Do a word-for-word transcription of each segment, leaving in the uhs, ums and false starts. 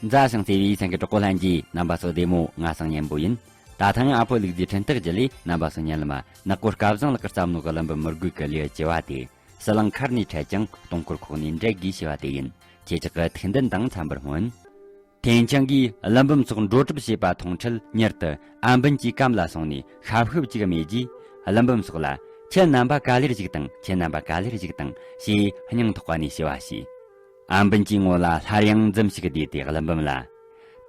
མཛའ་ཞིང་བརྩེ་བའི་སེམས་ཀྱི་གྲོགས་པོ་ལྷན་རྒྱས། རྣམ་པ་ཚོ་བདེ་མོ། ང་སང་གཉན་པོ་ཡིན། ད་ཐེངས་ཨ་ཕོ་ལུག་རྫིའི་འཕྲིན་སྟེགས་བརྒྱུད་ལས་རྣམ་པ་ཚོ་ཉན་ལ་མ། ནག་པོ་སྐལ་བཟང་ལགས་ཀྱིས་བརྩམས་ནོ་གི་ཀླུ་འབུམ་མི་རྒོད་ཀྱི་ལེའུ་བཅུ་བ་དེ། ཟི་ལིང་མཁར་ནས་འཕྲད་ཅིང་སྟོང་འཁོར་ཁོག་ནས་འབྲལ་དགོས་ཞེས་པ་དེ་ཡིན། ཁྱེད་ཅག་གི་ཐུགས་འདུན་དང་འཚམ་པར་སྨོན། ཐེན་ཆང་གིས་ཀླུ་འབུམ་སོགས་འགྲོ་གྲབས་བྱས་པ་མཐོང་འཕྲལ་མྱུར་དུ་ཨམ་བན་གྱི་གམ་ལ་སོང་ནས་ཤབ་ཤུབ་ཅིག་སྨྲས་རྗེས། ཀླུ་འབུམ་སོགས་ལ། ཁྱེད་རྣམ་པ་ག་ལེར་བཞུགས་དང་། ཁྱེད་རྣམ་པ་ག་ལེར་བཞུགས་དང་ཞེས་སྙིང་ཐག་པ་ནས་ཞུ་བ་བྱས། ཨམ་བན་གྱི་ངོ་ལ་སླར་ཡང་འཛུམ་ཞིག་བསྡུས་ཏེ་ཀླུ་འབུམ་ལ།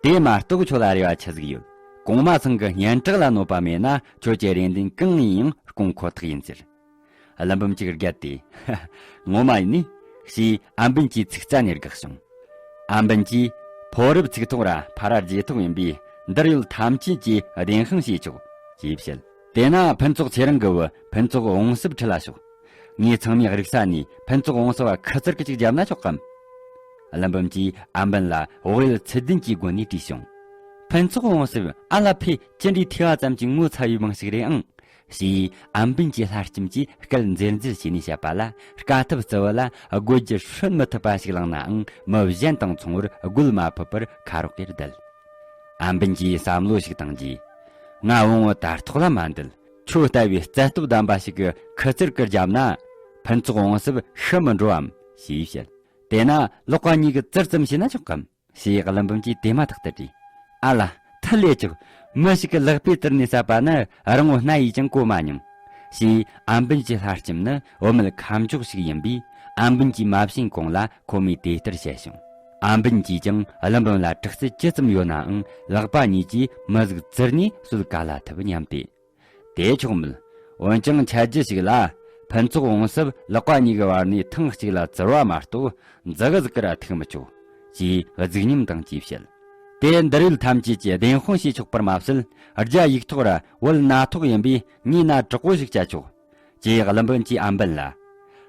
དེ་མ་གཏོགས་ཁྱོད་ལ་རེ་བ་ཆི་ཟིག་ཡོད། གོང་མ་ཚང་གི་སྙན་གྲགས་ལ་གནོད་པ་མེད་ན། ཁྱོད་ཀྱི་རེ་འདུན་གང་ཡིན་ཡང་སྐོང་ཁོ་ཐག་ཡིན་ཟེར། ཀླུ་འབུམ་གཅིག་བརྒྱལ་ཏེ། ངོ་མ་ཡིན་ནི། ཞེས་ཨམ་བན་གྱི་ཚིག་རྩ་ནས་དགག་བྱུང་། ཨམ་བན་གྱིས། ཕོ་རབ་ཚིག་ཐོག་ར་ཕ་ར་རྗེས་ཐོག་ཡིན་པས། འདིར་ཡོད་ཐམས་ཅད་ཀྱིས་བདེན་དཔང་བྱེད་ཆོག་ཅེས་བཤད། དེས་ན་ཕུན་ཚོགས་ཚེ་རིང་གི་བུ་ཕུན་ཚོགས་འོང་སིབ་ཁྲིད་ལ་ཤོག་ངས་ཚང་མས་རིག་ས་ནས་ཕུན་ཚོགས་འོང་སིབ་བ་ཁུ་ཚུར་གི་ཅིག་བརྒྱབ་ན་ཆོག་གམ། ཀླུ་འབུམ་གྱིས་ཨམ་བན་ལ་འོག་ཡུལ་ཚུལ་ལྡན་གྱི་སྒོ་ནས་དྲིས་བྱུང་། ཕུན་ཚོགས་འོང་སིབ་ཨ་ལ་ཕེ་ཅི་འདྲའི་ཐོས་པ་ཙམ་གྱིས་ངོ་ཚ་བའི་མིང་ཞིག་རེད་ཨང་། ཞེས་ཨམ་བན་གྱི་ལྷ་ལྕམ་གྱིས་སྐད་འཛེར་འཛེར་བྱས་ནས་བཤད་པ་ལ། དཀའ་ཐུབ་རྩི་བ་ལ་དགོད་རྒྱུ་ཧྲོན་མི་ཐུབ་པ་ཞིག་བླངས་ནའང་། མི་གཞན་དང་མཚུངས་པར་རྒོལ་མ་ཕོད་པར་ཁ་རོག་གེར་བསྡད། ཨམ་བན་གྱིས་བསམ་བློ་ཞིག་བཏང་རྗེས། ང་བོང་བུ་དར་ཐོག་ལ་མ་འདུལ། ཁྱོད་ལྟ་བུའི་རྩལ་སྟོབས་ལྡན་པ་ཞིག་གི་ཁུ་ཚུར་གི་རྒྱབ་ན། ཕུན་ཚོགས་འོང་སིབ་ཤི་མི་འགྲོའམ། ཞེས་བཤད། དེས་ན་ལག་པ་གཉིས་ཀྱི་བཙིར་ཙམ་བྱས་ན་ཆོག་གམ། ཞེས་ཀླུ་འབུམ་གྱིས་དེ་མ་ཐག་ཏུ་དྲིས། ཨ་ལ། ཐུ་ལས་ཆོག་མི་ཞིག་གི་ལག་པས་བཙིར་ནས་བསད་པ་ནི་རིང་བོ་སྣ་ཡིས་ཀྱང་གོ་མ་མྱོང་། ཞེས་ཨམ་བན་གྱི་ལྷ་ལྕམ་ནི་བུད་མེད་ཁ་མཆོག་ཞིག་ཡིན་པས། ཨམ་བན་གྱིས་མ་བྱིན་གོང་ལ་ཁོ་མོས་དེ་ལྟར་བཤད་བྱུང་། ཨམ་བན་གྱིས་ཀྱང་ཀླུ་འབུམ་ལ་དྲག་རྩལ་ཅི་ཙམ་ཡོད་ནའང་། ལག་པ་གཉིས་ཀྱིས་མི་ཟིག་བཙིར་ནས་གསོད་ག་ལ་ཐུབ་སྙམ་སྟེ། དེ་ཆོག་མོད། འོན་ཀྱང་ཆ་རྒྱུས་ཤིག་ལ། ཕུན་ཚོགས་འོང་སིབ་ལག་པ་གཉིས་ཀྱི་བར་ནས་ཐེངས་གཅིག་ལ་བཙིར་བ་མ་གཏོགས་མཛུ་གུ་ཟིག་གིས་ར་ཐུག་མི་ཆོག་ཅེས་གཟིགས་ཉམས་དང་བཅས་བཤད། དེ་འདིར་ཡོད་ཐམས་ཅད་ཀྱིས་བདེན་དཔང་བྱས་ཆོག་པར་མ་ཟད། རྒྱ་ཡིག་ཐོག་ར་བོད་སྣ་ཐོག་ཡིན་པས་ངའི་སྣ་དྲག་པོ་ཞིག་བཅད་ཆོག་ཅེས་ཀླུ་འབུམ་གྱིས་ཨམ་བན་ལ།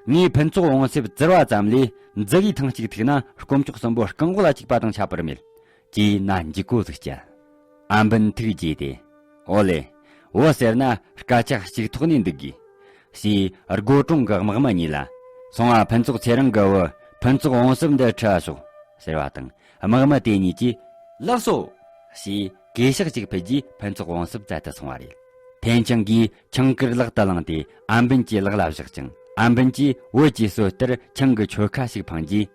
ངས་ཕུན་ཚོགས་འོང་སིབ་བཙིར་བ་ཙམ་ལས་མཛུ་གུའི་ཐེངས་གཅིག་ཐུག་ན་དཀོན་མཆོག་གསུམ་པོ་རྐང་འོག་ལ་བཅུག་པ་དང་ཁྱད་པར་མེད། ཅེས་སྣ་འཇིགས་པོ་ཟིག་བསྐྱལ། ཨམ་བན་ཐུགས་དགྱེས་ཏེ། ཨོ་ལེ། བོད་ཟེར་ན་སྐད་ཆ་གཅིག་ཐོག་ནས་འདུག་དགོས། ཞེས་སྒོ་གྲོང་གི་དམག་མི་གཉིས་ལ། སོང་ང་ཕུན་ཚོགས་ཚེ་རིང་གི་བུ་ཕུན་ཚོགས་འོང་སིབ་འདི་ཁྲིད་ལ་ཤོག་ཟེར་བ་དང་། དམག་མི་དེ་གཉིས་ཀྱིས། ལགས་སོ། ཞེས་གུས་ཕྱག་ཅིག་ཕུལ་རྗེས་ཕུན་ཚོགས་འོང་སིབ་བཙལ་དུ་སོང་བ་རེད། ཐེན་ཆང་གིས་ཆང་ཀུར་ལག་ཏུ་བླངས་ཏེ་ཨམ་བན་གྱི་ལག་ལ་བཞག་ཅིང་། ཨམ་བན་གྱིས་བོད་ཀྱི་སྲོལ་ལྟར་ཆང་གི་ཆོལ་ཁ་ཞིག་འཕངས་རྗེས།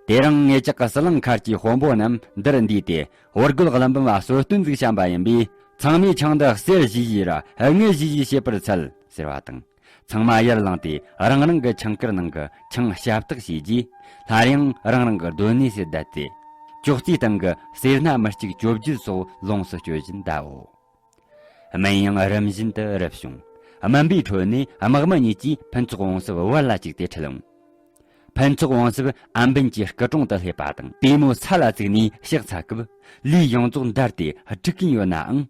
དེ་རིང་ངེད་ཅག་གི་ཟི་ལིང་མཁར་གྱི་དཔོན་པོ་རྣམས་འདིར་འདུས་ཏེ། བར་རྒོད་ཀླུ་འབུམ་ལ་གསོལ་སྟོན་ཟིག་བཤམས་པ་ཡིན་པས། ཚང་མས་ཆང་འདི་གསེར་བཞེས་བཞེས་ར་དངུལ་བཞེས་བཞེས་བྱེད་པར་འཚལ་ཟེར་བ་དང་། ཚང་མ་ཡར་ལངས་ཏེ་རང་རང་གི་ཆང་ཀུར་ནང་གི་ཆང་ཞབས་བཏགས་བྱས་རྗེས། སླར་ཡང་རང་རང་གི་སྡོད་གནས་སུ་བསྡད་དེ། ཅོག་ཙེའི་སྟེང་གི་གསེར་སྣ་མི་གཅིག་བཅོ་བརྒྱད་སོགས་ལོངས་སུ་སྤྱོད་བཞིན་གདའོ། སྨན་ཡང་རིམ་བཞིན་དུ་རུབ་བྱུང་། སྨན་པའི་ཁྲོད་ནས་དམག་མི་གཉིས་ཀྱིས་ཕུན་ཚོགས་འོང་སིབ་བར་ལ་བཅུག་སྟེ་ཁྲིད་འོང་། ཕུན་ཚོགས་འོང་སིབ་ཨམ་བན་གྱི་སྐུ་གྲོང་དུ་སླེབས་པ་དང་། པུས་མོ་ས་ལ་བཙུགས་ནས་ཕྱག་འཚལ་སྐབས། ལུས་ཡོངས་རྫོགས་འདར་ཏེ་སྒྲིག་གིན་ཡོད་ནའང་།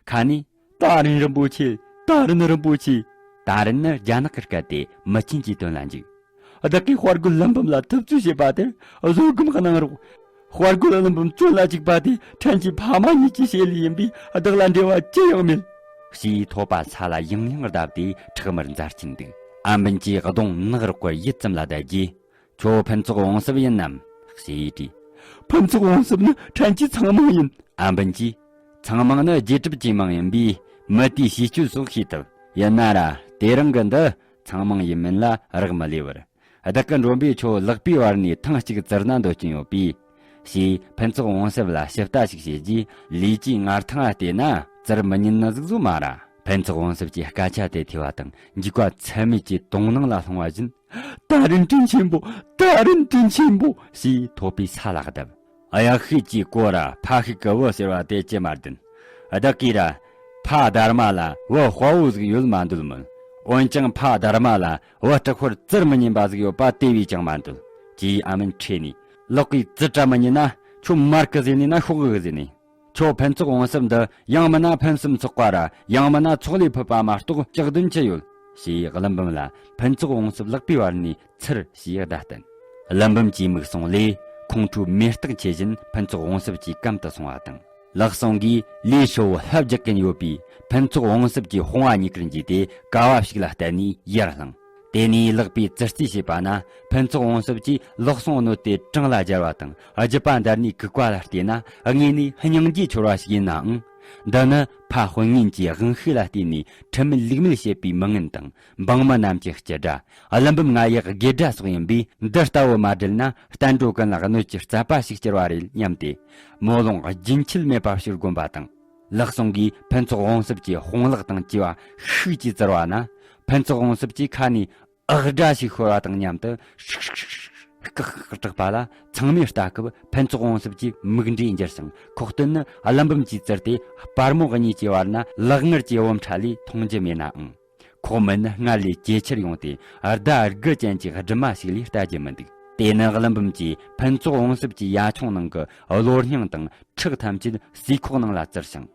ཁ་ནས། ད་རིན་རིན་པོ་ཆེ། ད་རིན་རིན་པོ་ཆེ། ད་རིན་ནི་རྒྱ་ནག་གི་སྐད་དེ་མི་ཆེན་གྱི་དོན་ལ་འཇུག་བདག་གིས་དཔའ་རྒོད་ཀླུ་འབུམ་ལ་ཐུབ་ཚོད་བྱས་པ་དེར་བཟོད་སྒོམ་གནང་རོགས། དཔའ་རྒོད་ཀླུ་འབུམ་བཙོན་ལ་བཅུག་པ་དེ་ཕྲན་གྱི་ཕ་མ་ཉིད་ཀྱི་ཞལ་ལས་ཡིན་པས། བདག་ལ་འབྲེལ་བ་ཅི་ཡང་མེད། ཞེས་ཐོད་པ་ས་ལ་ཡང་ཡང་བརྡབས་ཏེ་ཁྲག་མར་འཛར་གྱིན་འདུག་ཨམ་བན་གྱིས་གདོང་ནག་རོག་པར་ཡིད་ཙམ་ལ་བསྡད་རྗེས། ཁྱོད་ཕུན་ཚོགས་འོང་སིབ་ཡིན་ནམ། ཞེས་དྲིས། ཕུན་ཚོགས་འོང་སིབ་ནི་ཕྲན་གྱི་ཚང་མང་ཡིན། ཨམ་བན་གྱིས། ཚང་མང་ནི་རྗེས་གྲུབ་ཀྱི་མིང་ཡིན་པས། མི་དེའི་གཤིས་སྤྱོད་སོགས་ཤེས་ཐུབ། ཡིན་ན་ར་དེ་རིང་གི་འདི་ཚང་མང་ཡིན་མིན་ལ་རག་མི་ལས་པར། བདག་གི་མགྲོན་པོས་ཁྱོད་ལག་པའི་བར་ནས་ཐེངས་གཅིག་བཙིར་ན་འདོད་ཀྱིན་ཡོད་པས། ཞེས་ཕུན་ཚོགས་འོང་སིབ་ལ་ཞིབ་ལྟ་ཞིག་བྱས་རྗེས། ལུས་ཀྱི་ངར་ཐང་ལ་བལྟས་ན་བཙིར་མི་ཉན་ནི་ཟིག་བཟོ་མ་ར། ཕུན་ཚོགས་འོང་སིབ་ཀྱི་སྐད་ཆ་དེ་ཐོས་པ་དང་། འཇིགས་པ་ཚད་མེད་ཀྱིས་དོང་ནང་ལ་ལྷུང་བ་བཞིན། ད་རིན་དྲིན་ཆེན་པོ། ད་རིན་དྲིན་ཆེན་པོ། ཞེས་ཐོད་པའི་ས་ལ་བརྡབ། གཡག་ཤེད་ཀྱིས་གོ་ར་ཕ་ཤུལ་གི་བུ་ཟེར་བ་དེ་ཅི་མ་བདེན། བདག་གིས་ར་ཕ་སྡར་མ་ལ་བུ་དཔའ་བོ་ཟིག་ཡོད་མ་འདོད་མོད། འོན་ཀྱང་ཕ་སྡར་མ་ལ་བུ་སྤྲུལ་འཁོར་བཙིར་མི་ཉན་པ་ཟིག་ཡོད་པ་དེ་བས་ཀྱང་མ་འདོད། ཅེས་ཨ་མན་ཁྲེལ་ནས། ལག་གིས་བཙིར་བྲལ་མི་ཉན་ན་ཁྱོད་མར་གི་ཟེར་ནས་ན་ཤོག་གི་ཟེར་ནས། ཁྱོད་ཕུན་ཚོགས་འོང་སིབ་འདི་ཡང་མིན་ན་ཕུན་སུམ་ཚོགས་པ་ར་ཡང་མིན་ན་ཚོགས་ལས་ཕུད་པ་མ་གཏོགས་སྐྱག་དོན་ཅི་ཡོད། ཞེས་ཀླུ་འབུམ་ལ་ཕུན་ཚོགས་འོང་སིབ་ལག་པའི་བར་ནས་ཚུར་ཞེས་བརྡ་བསྟན། ཀླུ་འབུམ་གྱི་མིག་ཟུང་ལས་ཁོང་ཁྲོའི་མེ་སྟག་མཆེད་བཞིན་ཕུན་ཚོགས་འོང་སིབ་ཀྱི་གམ་དུ་སོང་བ་དང་། ལག་ཟུང་གིས་ལུས་ཧྲིལ་བོ་ལྷབ་རྒྱག་གིན་ཡོད་པའི་ཕུན་ཚོགས་འོང་སིབ་ཀྱི་དཔུང་བ་གཉིས་ཀར་འཇུས་ཏེ་ཀ་བ་ཞིག་ལ་གཏད་ནས་ཡར་བསླངས། དེ་ནས་ལག་པས་ཙི་ཙི་བྱས་པ་ན། ཕུན་ཚོགས་འོང་སྲིད་ཀྱིས་ལག་ཟུང་གནོད་དེ་གྲང་ལ་སྦྱར་བ་དང་། རྒྱུ་པ་འདར་ནས་གུག་པ་ལ་བལྟས་ན། དངོས་ནས་སྙིང་རྗེ་འཆོར་བ་ཞིག་ཡིན་ནའང་། འདི་ནི་ཕ་དཔུང་ངན་གྱི་དབང་ཤུགས་ལ་བརྟེན་ནས་ཁྲིམས་མེད་ལུགས་མེད་བྱེད་པའི་མི་ངན་དང་། འབངས་མི་རྣམས་ཀྱི་སྤྱི་དགྲ། ཀླུ་འབུམ་ང་ཡི་དགེ་དགྲ་སོགས་ཡིན་པས། འདི་ལྟ་བུ་མ་བསྒྲིལ་ན། བསྟན་འགྲོ་ཀུན་ལ་གནོད་ཀྱི་རྩ་བ་ཞིག་སྐྱུར་བ་རེད་སྙམ་སྟེ། མོ་ལོང་རྒྱུན་ཆད་མེད་པ་ཕྱིར་བསྒོམས་པ་དང་། ལག་ཟུང་གིས་ཕུན་ཚོགས་འོང་སྲིད་ཀྱི་དཔུང་ལག་དང་བཅས་པ་ཤུགས་ཀྱིས་བཙིར་བ་ན། ཕུན་ཚོགས་འོང་སྲིད་ཀྱི་ཁ་ནས་ཨག་སྒྲ་ཞིག་ཤོར་བ་དང་མཉམ་དུ། ཤིག་ཤིག་ཤིག་ཤིག་སྐག་སྐག་གྲགས་པ་ལ། ཚང་མས་ལྟ་སྐབས་ཕུན་ཚོགས་འོང་སྲིད་ཀྱི་མིག་འབྲས་འགྱུར་ཞིང་། ཁོག་སྟོད་ནི་ཀླུ་འབུམ་གྱིས་བཙིར་ཏེ་སྤར་མོ་གཉིས་ཀྱི་བར་ན་ལག་ངར་གྱི་བུམ་ཕྲ་ལས་མཐོང་རྒྱུ་མེད་ནའང་། ཁོག་མིད་ནི་སྔར་ལས་ཇེ་ཆེར་ཡོང་སྟེ། ཟླ་དགུ་ཅན་གྱི་སྦྲུམ་མ་ཞིག་ལས་ལྟ་རྒྱུ་མི་འདུག་དེ་ནི་ཀླུ་འབུམ་གྱིས་ཕུན་ཚོགས་འོང་སྲིད་ཀྱི་ཡ་ཆུང་ནང་གི་གློ་སྙིང་དང་ཁྲག་ཐམས་ཅད་ཟས་ཁོག་ནང་ལ་བཙིར་ཞིང་།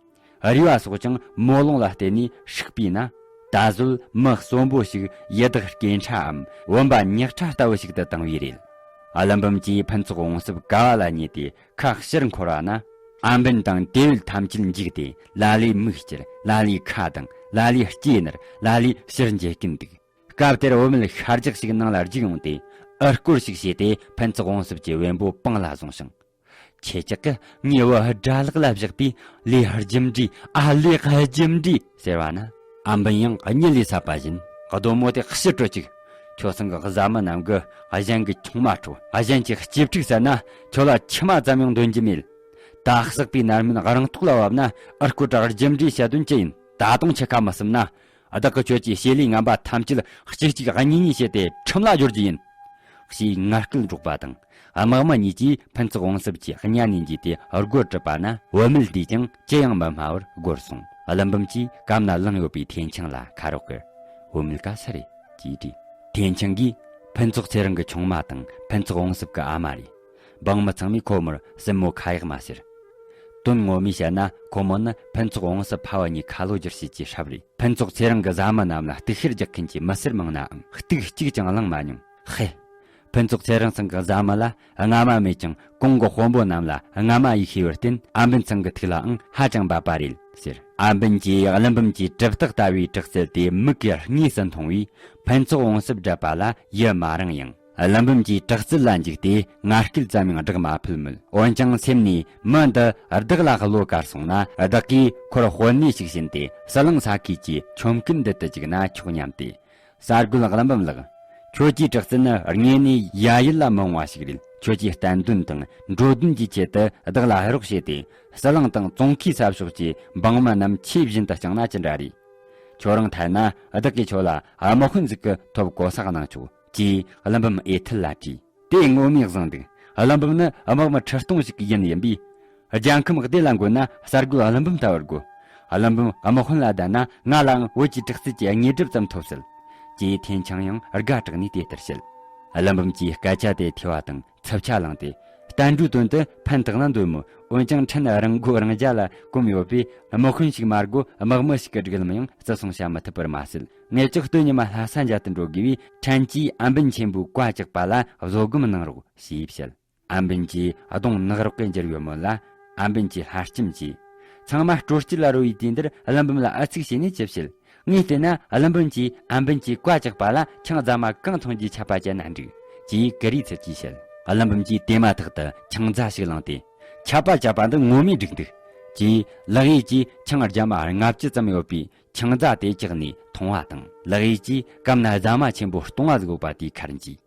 རུས་པ་སོགས་ཀྱང་མོ་ལོང་ལ་བརྟེན་ནས་ཧྲིག་པས་ན། ད་གཟོད་མི་གསོན་པོ་ཞིག་ཡི་དྭགས་སྐྱེ་ཕྲའམ་བུམ་པ་ཉག་ཕྲ་ལྟ་བུ་ཞིག་ཏུ་བཏང་བས་རེད། ཀླུ་འབུམ་གྱིས་ཕུན་ཚོགས་འོང་སྲིད་ཀ་བ་ལ་ཉེ་སྟེ་ཁ་ཕྱིར་འཁོར་བ་ན། ཨམ་བན་དང་དེ་བས་ཐམས་ཅད་འཇིགས་ཏེ། ལ་ལས་མིག་ཅེར། ལ་ལས་ཁ་གདངས། ལ་ལས་ལྕེ་ནར། ལ་ལས་ཕྱིར་འགྱེལ་གིན་འདུག་སྐབས་དེར་བུད་མེད་ཤར་རྒྱག་ཞིག་ནང་ལ་རྒྱུག་ཡོང་སྟེ། ཨུ་སྐོལ་ཞིག་བྱས་ཏེ་ཕུན་ཚོགས་འོང་སྲིད་ཀྱི་བེམ་པོ་པང་ལ་བཟུང་ཞིང་། ཁྱེད་ཅག་གིས་ངའི་བུ་དགྲ་ལག་ལ་བཞག་པས་ལས་རྒྱུ་འབྲས། ཨ། ལས་རྒྱུ་འབྲས་ཟེར་བ་ན། ཨམ་བན་ཡང་གཉིད་ལས་སད་པ་བཞིན། གདོང་མོ་དེ་ཕྱིར་སྤྲོད་ཅིག་ཁྱོད་ཚང་གི་བཟའ་མི་རྣམས་ཀྱིས་གཞན་གྱི་ཆུང་མ་འཕྲོག་གཞན་གྱི་གཅེས་ཕྲུག་བསད་ན། ཁྱོད་ལ་མཆི་མ་ཙམ་ཡང་འདོན་རྒྱུ་མེད། ད་བསགས་པའི་ནར་མིན་རང་ཐོག་ལ་བབས་ན། ཨུ་སྐོལ་དྲག་རྒྱུ་འབྲས་བཤད་དོན་ཅི་ཡིན། ད་དུང་ཁྱེད་ཁ་མི་བསུབ་ན། བདག་གིས་ཁྱོད་ཀྱི་བྱེད་ལས་ངན་པ་ཐམས་ཅད་གཅིག་གཅིག་གཉིས་གཉིས་བྱས་ཏེ་ཁྲིམས་ལ་སྦྱོར་རྒྱུ་ཡིན། ཞེས་ངར་སྐད་སྒྲོག་པ་དང་། དམག་མི་གཉིས་ཀྱིས་ཕུན་ཚོགས་འོང་སྲིད་ཀྱི་གཉའ་ནས་འཇུས་ཏེ་སྒོར་གྲུབ་པ་ན། བུད་མེད་དེས་ཀྱང་ཅི་ཡང་མི་སྨྲ་བར་སྒོར་སོང་། ཀླུ་འབུམ་གྱིས་གམ་ན་ལངས་ཡོད་པའི་ཐེན་ཆང་ལ་ཁ་རོག་གིས། བུད་མེད་ག་སུ་རེད། ཅེས་དྲིས། ཐེན་ཆང་གིས། ཕུན་ཚོགས་ཚེ་རིང་གི་ཆུང་མ་དང་ཕུན་ཚོགས་འོང་སྲིད་ཀྱི་ཨ་མ་རེད། འབངས་མི་ཚང་མས་ཁོ་མོར་སྲིན་མོ་ཁ་ཡག་མ་ཟེར། དོན་ངོ་མས་བཤད་ན། ཁོ་མོ་ནི་ཕུན་ཚོགས་འོང་སྲིད་ཕ་བུ་གཉིས་ཁ་ལོ་བསྒྱུར་བྱེད་ཀྱི་སྲབ་རེད། ཕུན་ཚོགས་ཚེ་རིང་གི་བཟའ་མི་རྣམས་ལ་གཏུག་བཤེར་རྒྱག་མཁན་གྱི་མི་སེར་མང་ནའང་གཏུག་གཅིག་ཀྱང་བླངས་མ་མྱོང་། ཧེ། ཕུན་ཚོགས་ཚེ་རིང་ཚང་གི་བཟའ་མི་ལ་རྔ་མ་མེད་ཀྱང་གོང་གི་དཔོན་པོ་རྣམས་ལ་རྔ་མ་ཡིས་ཤེས་པར་བརྟེན། ཨམ་བན་ཚང་གི་ཐུགས་ལའང་ཧ་ཅང་འབབ་པ་རེད་ཟེར། ཨམ་བན་གྱིས་ཀླུ་འབུམ་གྱི་གྲུབ་རྟགས་ལྟ་བུའི་དྲག་རྩལ་དེ་མིག་གིས་དངོས་སུ་མཐོང་བས། ཕུན་ཚོགས་འོང་སྲིད་བསྒྲུབས་པ་ལ་ཡིད་མ་རངས་ཡང་། ཀླུ་འབུམ་གྱི་དྲག་རྩལ་ལ་འཇིགས་ཏེ་ངར་སྐད་ཙམ་ཡང་བསྒྲགས་མ་ཕོད་མོད། འོན་ཀྱང་སེམས་ནས། མི་འདི་བདག་ལ་བློ་དཀར་སོང་ན། བདག་གིས་ཁོར་དཔོན་གནས་ཤིག་བྱིན་ཏེ། ཟི་ལིང་ས་ཁུལ་གྱི་ཆོམ་རྐུན་འདུལ་དུ་བཅུག་ན་ཆོག་སྙམ་སྟེ། གསར་རྒོད་ཀླུ་འབུམ་ལགས། ཁྱོད་ཀྱི་དྲག་རྩལ་ནི་དངོས་གནས་ཡ་ཡིད་ལ་མི་འོང་བ་ཞིག་རེད། ཁྱོད་ཀྱི་བསྟན་དོན་དང་འགྲོ་དོན་གྱི་ཆེད་དུ་བདག་ལ་རོགས་བྱས་ཏེ། ཟི་ལིང་དང་ཙོང་ཁའི་ས་ཕྱོགས་ཀྱི་འབངས་མི་རྣམས་ཆོས་བཞིན་དུ་བསྐྱངས་ན་ཅི་འདྲ་རེད། ཁྱོད་རང་ཐད་ན་བདག་གིས་ཁྱོད་ལ་དམག་དཔོན་ཟིག་གི་ཐོབ་གོ་ས་གནང་ཆོག་ཅེས་ཀླུ་འབུམ་ཨེ་ཐལ་ལ་དྲིས། དེ་ངོ་མས་བཟང་འདུག་ཀླུ་འབུམ་ནི་དམག་མི་ཁྲི་སྟོང་ཞིག་གི་ཡུམ་ཡིན་པས། རྒྱལ་ཁམས་བདེ་ལ་འགོད་ན་གསར་རྒོད་ཀླུ་འབུམ་ལྟ་བུར་དགོས། ཀླུ་འབུམ་དམག་དཔོན་ལ་བསྡད་ན་ང་ལའང་བོད་ཀྱི་དྲག་རྩལ་གྱི་དངོས་གྲུབ་ཙམ་ཐོབ་སྲིད། ཅེས་ཐེན་ཆང་ཡང་དགའ་དྲགས་ནས་དེ་ལྟར་བཤད། ཀླུ་འབུམ་གྱིས་སྐད་ཆ་དེ་ཐོས་པ་དང་འཚུབ་ཆ་ལངས་ཏེ། བསྟན་འགྲོའི་དོན་དུ་ཕན་ཐོགས་ན་འདོད་མོད། འོན་ཀྱང་ཕྲན་རང་མགོ་རང་རྒྱལ་ལ་གོམས་ཡོད་པས། དམག་དཔོན་ཞིག་མ་དགོས། དམག་མི་ཞིག་གི་སྒྲིག་ལམ་ཡང་བརྩི་སྲུང་བྱ་མི་ཐུབ་པར་མ་ཟད། ངེད་ཅག་སྟོད་ཉི་མ་ལྷ་ས་མཇལ་དུ་འགྲོ་དགོས་པས། ཕྲན་གྱིས་ཨམ་བན་ཆེན་པོའི་བཀའ་བཅག་པ་ལ་བཟོད་སྒོམ་གནང་རོགས་ཞེས་བཤད། ཨམ་བན་གྱི་གདོང་ནག་རོག་གིས་འགྱུར་ཡོད་མོད་ལ། ཨམ་བན་གྱི་ལྷ་ལྕམ་གྱིས། ཚང་མ་སྤྲོ་སྐྱིད་ལ་རོལ་བའི་དུས་འདིར་ཀླུ་འབུམ་ལ་ཨ་ཚིག་བྱས་ནས་ཅི་བཤད། ངས་བལྟས་ན་ཀླུ་འབུམ་གྱིས་ཨམ་བན་གྱི་བཀའ་བཅག་པ་ལ་ཆང་རྫ་མ་གང་འཐུང་རྒྱུའི་ཆད་པ་བཅད་ན་འགྲིག་ཅེས་ཀུ་རེ་ཚུལ་གྱིས་བཤད། ཀླུ་འབུམ་གྱིས་དེ་མ་ཐག་ཏུ་ཆང་རྫ་ཞིག་བླངས་ཏེ། ཆད་པ་བཅད་པ་འདི་ངོ་མས་འགྲིག་འདུག་ཅེས་ལག་གཡས་ཀྱིས་ཆང་རྒྱ་མ་ལྔ་བཅུ་ཙམ་ཡོད་པའི་ཆང་རྫ་དེ་བཅག་ནས་འཐུང་བ་དང་། ལག་གཡས་ཀྱིས་གམ་ན་རྫ་མ་ཆེན་པོ་སྟོང་བ་ཟིག་ཡོད་པ་དེའི་ཁར་འཇུས།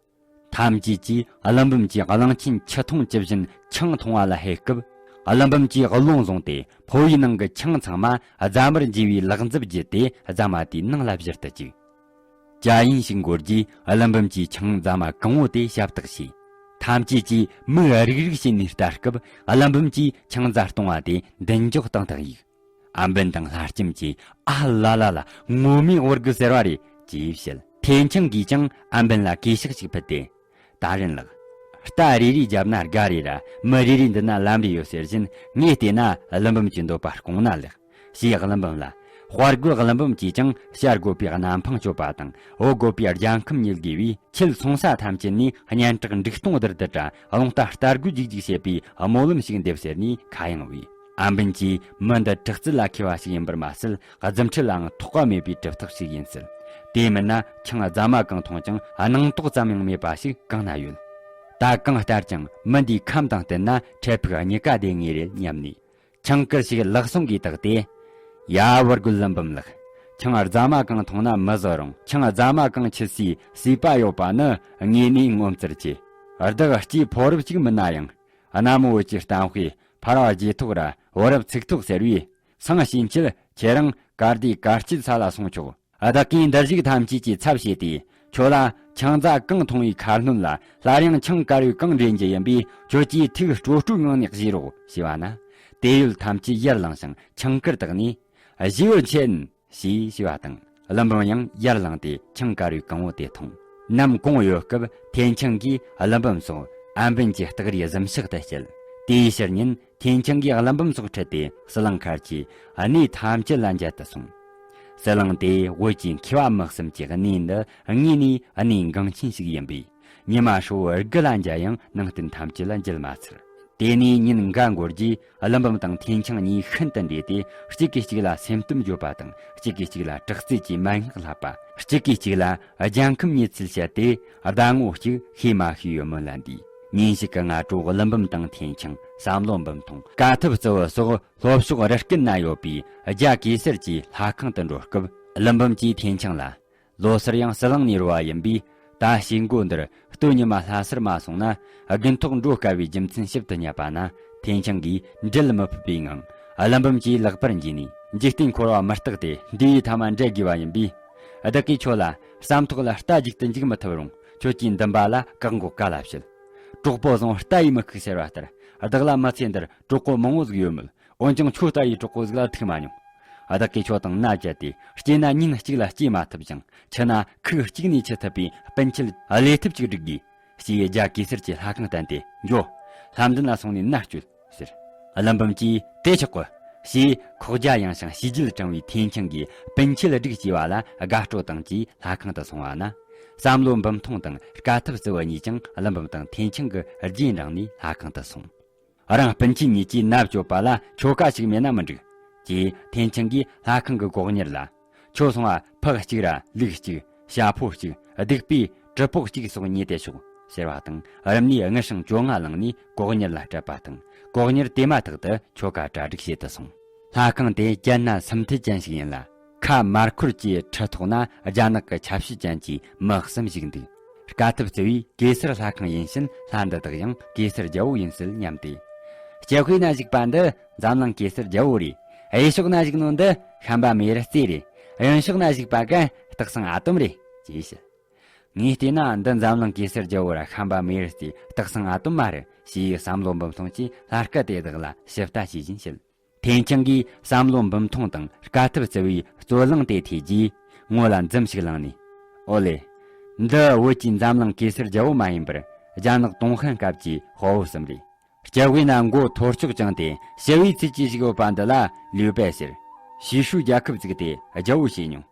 ཐམས་ཅད་ཀྱིས་ཀླུ་འབུམ་གྱི་གླང་ཆེན་ཆུ་འཐུང་ཇི་བཞིན་ཆང་འཐུང་བ་ལ་ཧེ་སྐབས། ཀླུ་འབུམ་གྱིས་རླུང་བཟུང་སྟེ་ཕོ་བའི་ནང་གི་ཆང་ཚང་མ་རྫ་མར་འཇུས་པའི་ལག་འཛུབ་བརྒྱུད་དེ་རྫ་མ་དེའི་ནང་ལ་བཞུར་དུ་བཅུག་ཇ་ཡིན་ཞིག་འགོར་རྗེས་ཀླུ་འབུམ་གྱིས་ཆང་རྫ་མ་གང་བོ་དེ་ཞབས་བཏགས་བྱས། ཐམས་ཅད་ཀྱིས་མིག་རིག་རིག་བྱས་ནས་ལྟ་སྐབས། ཀླུ་འབུམ་གྱིས་ཆང་རྫ་སྟོང་བ་དེ་མདུན་ཅོག་སྟེང་བཏང་ཡིག་ཨམ་བན་དང་ལྷ་ལྕམ་གྱིས། ཨ་ལ་ལ་ལ། ངོ་མས་བོར་དགོས་ཟེར་བ་རེད། ཅེས་བཤད། ཐེན་ཆང་གིས་ཀྱང་ཨམ་བན་ལ་གུས་ཕྱག་ཅིག་ཕུལ་ཏེ། ད་རན་ལགས། རྟ་རེ་རེ་རྒྱབ་ན་སྒ་རེ་ར། མི་རེ་རེ་འདི་ན་ལམ་རེ་ཡོད་ཟེར་བཞིན། ངས་བལྟས་ན་ཀླུ་འབུམ་གྱི་འདོད་པ་སྐོང་ན་ལེགས། ཞེས་ཀླུ་འབུམ་ལ། དཔའ་རྒོད་ཀླུ་འབུམ་གྱིས་ཀྱང་བྱ་རྒོད་པའི་གནམ་འཕང་གཅོད་པ་དང་འོ་རྒོད་པའི་རྒྱལ་ཁམས་ཉིལ་དགོས་པས། ཁྱེད་སོང་ས་ཐམས་ཅད་ནས་སྙན་གྲགས་འབྲུག་སྟོང་ལྡིར་ལྡིར་ར་རླུང་རྟ་རྟ་རྒོད་རྒྱུག་རྒྱུག་བྱེད་པའི་སྨོན་ལམ་ཞིག་འདེབས་ཟེར་ནས་ཁ་གཡེང་བས། ཨམ་བན་གྱིས་མི་འདི་དྲག་རྩལ་ལ་མཁས་པ་ཞིག་ཡིན་པར་མ་ཟད། རྫུ་འཕྲུལ་ལའང་ཐོགས་པ་མེད་པའི་གྲུབ་རྟགས་ཤིག་ཡིན་སྲིད། དེ་མིན་ན་ཆང་རྫ་མ་གང་འཐུང་ཀྱང་སྣང་དོགས་ཙམ་ཡང་མེད་པ་ཞིག་གང་ན་ཡོད། ད་གང་ལྟར་ཀྱང་མི་འདིའི་ཁམས་དང་བསྟུན་ན་འཕྲལ་ཕུགས་གཉིས་ཀ་བདེ་ངེས་རེད་སྙམ་ནས། ཆང་དཀར་ཞིག་ལག་ཟུང་གིས་བཏགས་ཏེ། ཡ། བུ་རྒོད་ཀླུ་འབུམ་ལགས། ཆང་རྫ་མ་གང་འཐུང་ན་མི་བཟོད་རུང་ཆང་རྫ་མ་གང་མཆིད་སའི་སྲིད་པ་ཡོད་པ་ནི་དངོས་གནས་ངོ་མཚར་ཆེ། བདག་སྐྱེས་ཕོ་རབ་ཅིག་མིན་ན་ཡང་། གནའ་མོ་བོད་ཀྱི་གཏམ་དཔེ་ཕ་རབས་རྗེས་ཐོག་ར་བུ་རབས་ཚིག་ཐོག་ཟེར་བས། སང་ཕྱིན་ཆད་ཁྱེད་རང་གར་བདེ་གར་སྐྱིད་ས་ལ་སོང་ཆོག། བདག་གིས་འདིར་བཞུགས་ཐམས་ཅད་ཀྱི་ཚབ་བྱས་ཏེ། ཁྱོད་ལ་ཆང་རྫ་གང་འཐུང་བའི་ཁ་སྣོན་ལ་སླར་ཡང་ཆང་དཀར་བོས་གང་འདྲེན་རྒྱུ་ཡིན་པས། ཁྱོད་ཀྱིས་ཐུགས་སྤྲོ་སྤྲོའི་ངང་ནས་བཞེས་རོགས་ཞེས་པ་ན། དེ་ཡུལ་ཐམས་ཅད་ཡར་ལངས་ཤིང་ཆང་དཀར་བཏགས་ནས། བཞེས་པར་མཁྱེན། ཞེས་ཞུས་པ་དང་། ཀླུ་འབུམ་ཡང་ཡར་ལངས་ཏེ་ཆང་དཀར་བོའི་གང་བོ་དེ་འཐུང་། ནམ་གུང་ཡོལ་སྐབས་ཐེན་ཆང་གིས་ཀླུ་འབུམ་སོགས་ཨམ་བན་གྱི་སྟག་རིས་གཟིམ་ཤག་ཏུ་བསྐྱལ། དེའི་ཕྱིར་ཉིན་ཐེན་ཆང་གིས་ཀླུ་འབུམ་སོགས་ཁྲིད་དེ་ཟི་ལིང་མཁར་གྱི་གནས་ཐམས་ཅད་ལ་མཇལ་དུ་སོང་། ཟི་ལིང་དེ་བོད་ཀྱི་མཁས་པ་དམག་གསུམ་གྱི་གནས་འདི་དངོས་ནས་གནས་འགངས་ཆེན་ཞིག་ཡིན་པས། ཉི་མ་ཧྲིལ་བོ་དགུ་ལ་མཇལ་ཡང་ནང་རྟེན་ཐམས་ཅད་ལ་མཇལ་མ་ཚར། དེ་ནས་ཉིན་འགའ་འགོར་རྗེས་ཀླུ་འབུམ་དང་ཐེན་ཆང་གཉིས་ཤིན་ཏུ་འདྲེས་ཏེ། གཅིག་གིས་གཅིག་ལ་སེམས་གཏམ་བརྗོད་པ་དང་། གཅིག་གིས་གཅིག་ལ་དྲག་རྩལ་གྱི་མན་ངག་བསླབ་པ། གཅིག་གིས་གཅིག་ལ་རྒྱལ་ཁམས་ཉེས་ཚུལ་བཤད་དེ། ཟླ་ངོ་གཅིག་ཤེས་མ་ཤེས་ཡོད་མིན་ལ་འདུས། ཉིན་ཞིག་གི་སྔ་དྲོ་ཀླུ་འབུམ་དང་ཐེན་ཆང་། བསམ་བློ་འབུམ་ཐོང་། དཀའ་ཐུབ་རྩི་བོ་སོགས་ལྷོ་ཕྱོགས་རི་སྐེད་ན་ཡོད་པའི་རྒྱ་གེ་སར་གྱི་ལྷ་ཁང་དུ་འགྲོ་སྐབས། ཀླུ་འབུམ་གྱིས་ཐེན་ཆང་ལ། ལོ་སར་ཡང་ཟི་ལིང་ནས་རོལ་བ་ཡིན་པས། ད་ཞིག་མགོ་འདིར་སྟོད་ཉི་མ་ལྷ་སར་མ་སོང་ན་དགུན་ཐོག་འགྲོ་དཀའ་བའི་རྒྱུ་མཚན་ཞིབ་ཏུ་བསྙད་པ་ན། ཐེན་ཆང་གིས་འགྲེལ་མི་ཕོད་པའི་ངང་ཀླུ་འབུམ་གྱི་ལག་པར་འཇུས་ནས། འཇིག་རྟེན་འཁོར་བ་མི་རྟག་སྟེ། འདས་པའི་ཐ་མ་འབྲལ་དགོས་པ་ཡིན་པས། བདག་གིས་ཁྱོད་ལ་བསམ་ཐོག་ལ་རྟ་རྒྱུག་ཏུ་འཇུག་མི་ཐུབ་རུང་། ཁྱོད་ཀྱིས་འདུན་པ་ལ་བཀག་འགོག་ག་ལ་བྱེད། གྲོགས་པོ་བཟང་རྟ་ཡིས་མི་ཁུག་ཟེར་བ་ལྟར། བདག་ལ་མི་ཚེ་འདིར་གྲོགས་པོ་མང་བོ་ཟིག་ཡོད་མོད། འོན་ཀྱང་ཁྱོད་ལྟ་བུའི་གྲོགས་པོ་ཟིག་ལ་ཐུག་མ་མྱོང་། བདག་གིས་ཁྱོད་དང་མནའ་བཅད་དེ་སྐྱེས་ན་ཉིན་གཅིག་ལ་སྐྱེས་མ་ཐུབ་ཅིང་། འཆི་ན་ཁུག་གཅིག་ནས་འཆི་ཐུབ་པའི་སྤུན་མཆེད་བློས་ཐུབ་ཅིག་སྒྲིག་དགོས། ཞེས་རྒྱ་གེ་སར་གྱི་ལྷ་ཁང་བསྟན་ཏེ། འགྱོ། ལྷ་མདུན་ལ་སོང་ནས་མནའ་སྐྱོལ་ཟེར། ཀླུ་འབུམ་གྱིས་དེ་ཆོག་གོ། ཞེས་ཁོག་རྒྱ་ཡངས་ཤིང་གཤིས་རྒྱུད་དྲང་བའི་ཐེན་ཆང་གིས་སྤུན་མཆེད་སྒྲིག་ཅེས་པ་ལ་དགའ་སྤྲོ་དང་བཅས་ལྷ་ཁང་དུ་སོང་བ་ན། བསམ་བློ་འབུམ་ཐོང་དང་དཀའ་ཐུབ་རྩི་བོ་གཉིས་ཀྱང་ཀླུ་འབུམ་དང་ཐེན་ཆང་གི་རྗེས་འབྲངས་ནས་ལྷ་ཁང་དུ་སོང་། རང་སྤུན་མཆེད་གཉིས་ཀྱིས་མནའ་བསྐྱོད་པ་ལ་ཆོ་ག་ཞིག་མེད་ན་མི་འགྲིག་ཅེས་ཐེན་ཆང་གིས་ལྷ་ཁང་གི་སྒོ་གཉེར་ལ། ཁྱོད་སོང་བ་ཕག་གཅིག་ར་ལུག་གཅིག་བྱ་ཕོ་གཅིག་སྡིག་པའི་གྲི་ཕོག་གཅིག་སོགས་ཉོས་ཏེ་ཤོག་ཟེར་བ་དང་། རིམ་ནས་དངུལ་སྲང་བཅོ་ལྔ་བླངས་ནས་སྒོ་གཉེར་ལ་སྤྲད་པ་དང་། སྒོ་གཉེར་དེ་མ་ཐག་ཏུ་ཆོ་ག་གྲ་སྒྲིག་བྱེད་དུ་སོང་། ལྷ་ཁང་དེ་གྱལ་སྣ་སུམ་མཐིལ་ཅན་ཞིག་ཡིན་ལ། ཁ་མར་འཁོར་གྱི་ཁྲི་ཐོག་ན་རྒྱ་ནག་གི་ཆབ་སྲིད་ཅན་གྱི་མི་གསུམ་བཞུགས་འདུག་དཀའ་ཐུབ་རྩི་བས་གེ་སར་ལྷ་ཁང་ཡིན་ཕྱིན། ལྷ་འདི་དག་ཡང་གེ་སར་རྒྱལ་པོ་ཡིན་སྲིད་སྙམ་སྟེ། ལྕགས་དཔེ་ན་བཞུགས་པ་འདི་འཛམ་གླིང་གེ་སར་རྒྱལ་པོ་རེད། གཡས་ཕྱོགས་ན་བཞུགས་ནོ་འདི་ཤམ་པ་མེ་རི་རྩེ་རེད། གཡོན་ཕྱོགས་ན་བཞུགས་པ་གན་སྟག་ཚང་ཨ་དོམ་རེད། ཅེས་བཤད། ངས་བལྟས་ན་འདི་འཛམ་གླིང་གེ་སར་རྒྱལ་པོ་ར་ཤམ་པ་མེ་རི་རྩེ་སྟག་ཚང་ཨ་དོམ་མ་རེད། ཞེས་བསམ་བློ་འབུམ་ཐོང་གིས་ལྷ་སྐལ་དེ་དག་ལ་ཞིབ་ལྟ་བྱེད་བཞིན་བཤད། ཐེན་ཆང་གིས་བསམ་བློ་འབུམ་ཐོང་དང་དཀའ་ཐུབ་རྩི་བའི་རྩོད་གླེང་དེ་ཐོས་རྗེས་ངོ་ལ་འཛུམ་ཞིག་བླངས་ནས། ཨོ་ལེ། འདི་བོད་ཀྱི་འཛམ་གླིང་གེ་སར་རྒྱལ་པོ་མ་ཡིན་པར་རྒྱ་ནག་ཏུང་ཧན་སྐབས་ཀྱི་དཔའ་བོ་གསུམ་རེད། ལྕགས་དཔེ་ན་མགོ་ཐོར་ཅོག་བཅིངས་ཏེ་ཞི་བའི་ཚུལ་གྱིས་བཞུགས་ཡོད་པ་འདི་ལ་ལུས་པད་ཟེར། ཞི་ཧྲུའུ་རྒྱལ་ཁབ་བཙུགས་ཏེ་རྒྱལ་པོ་བྱས་མྱོང་།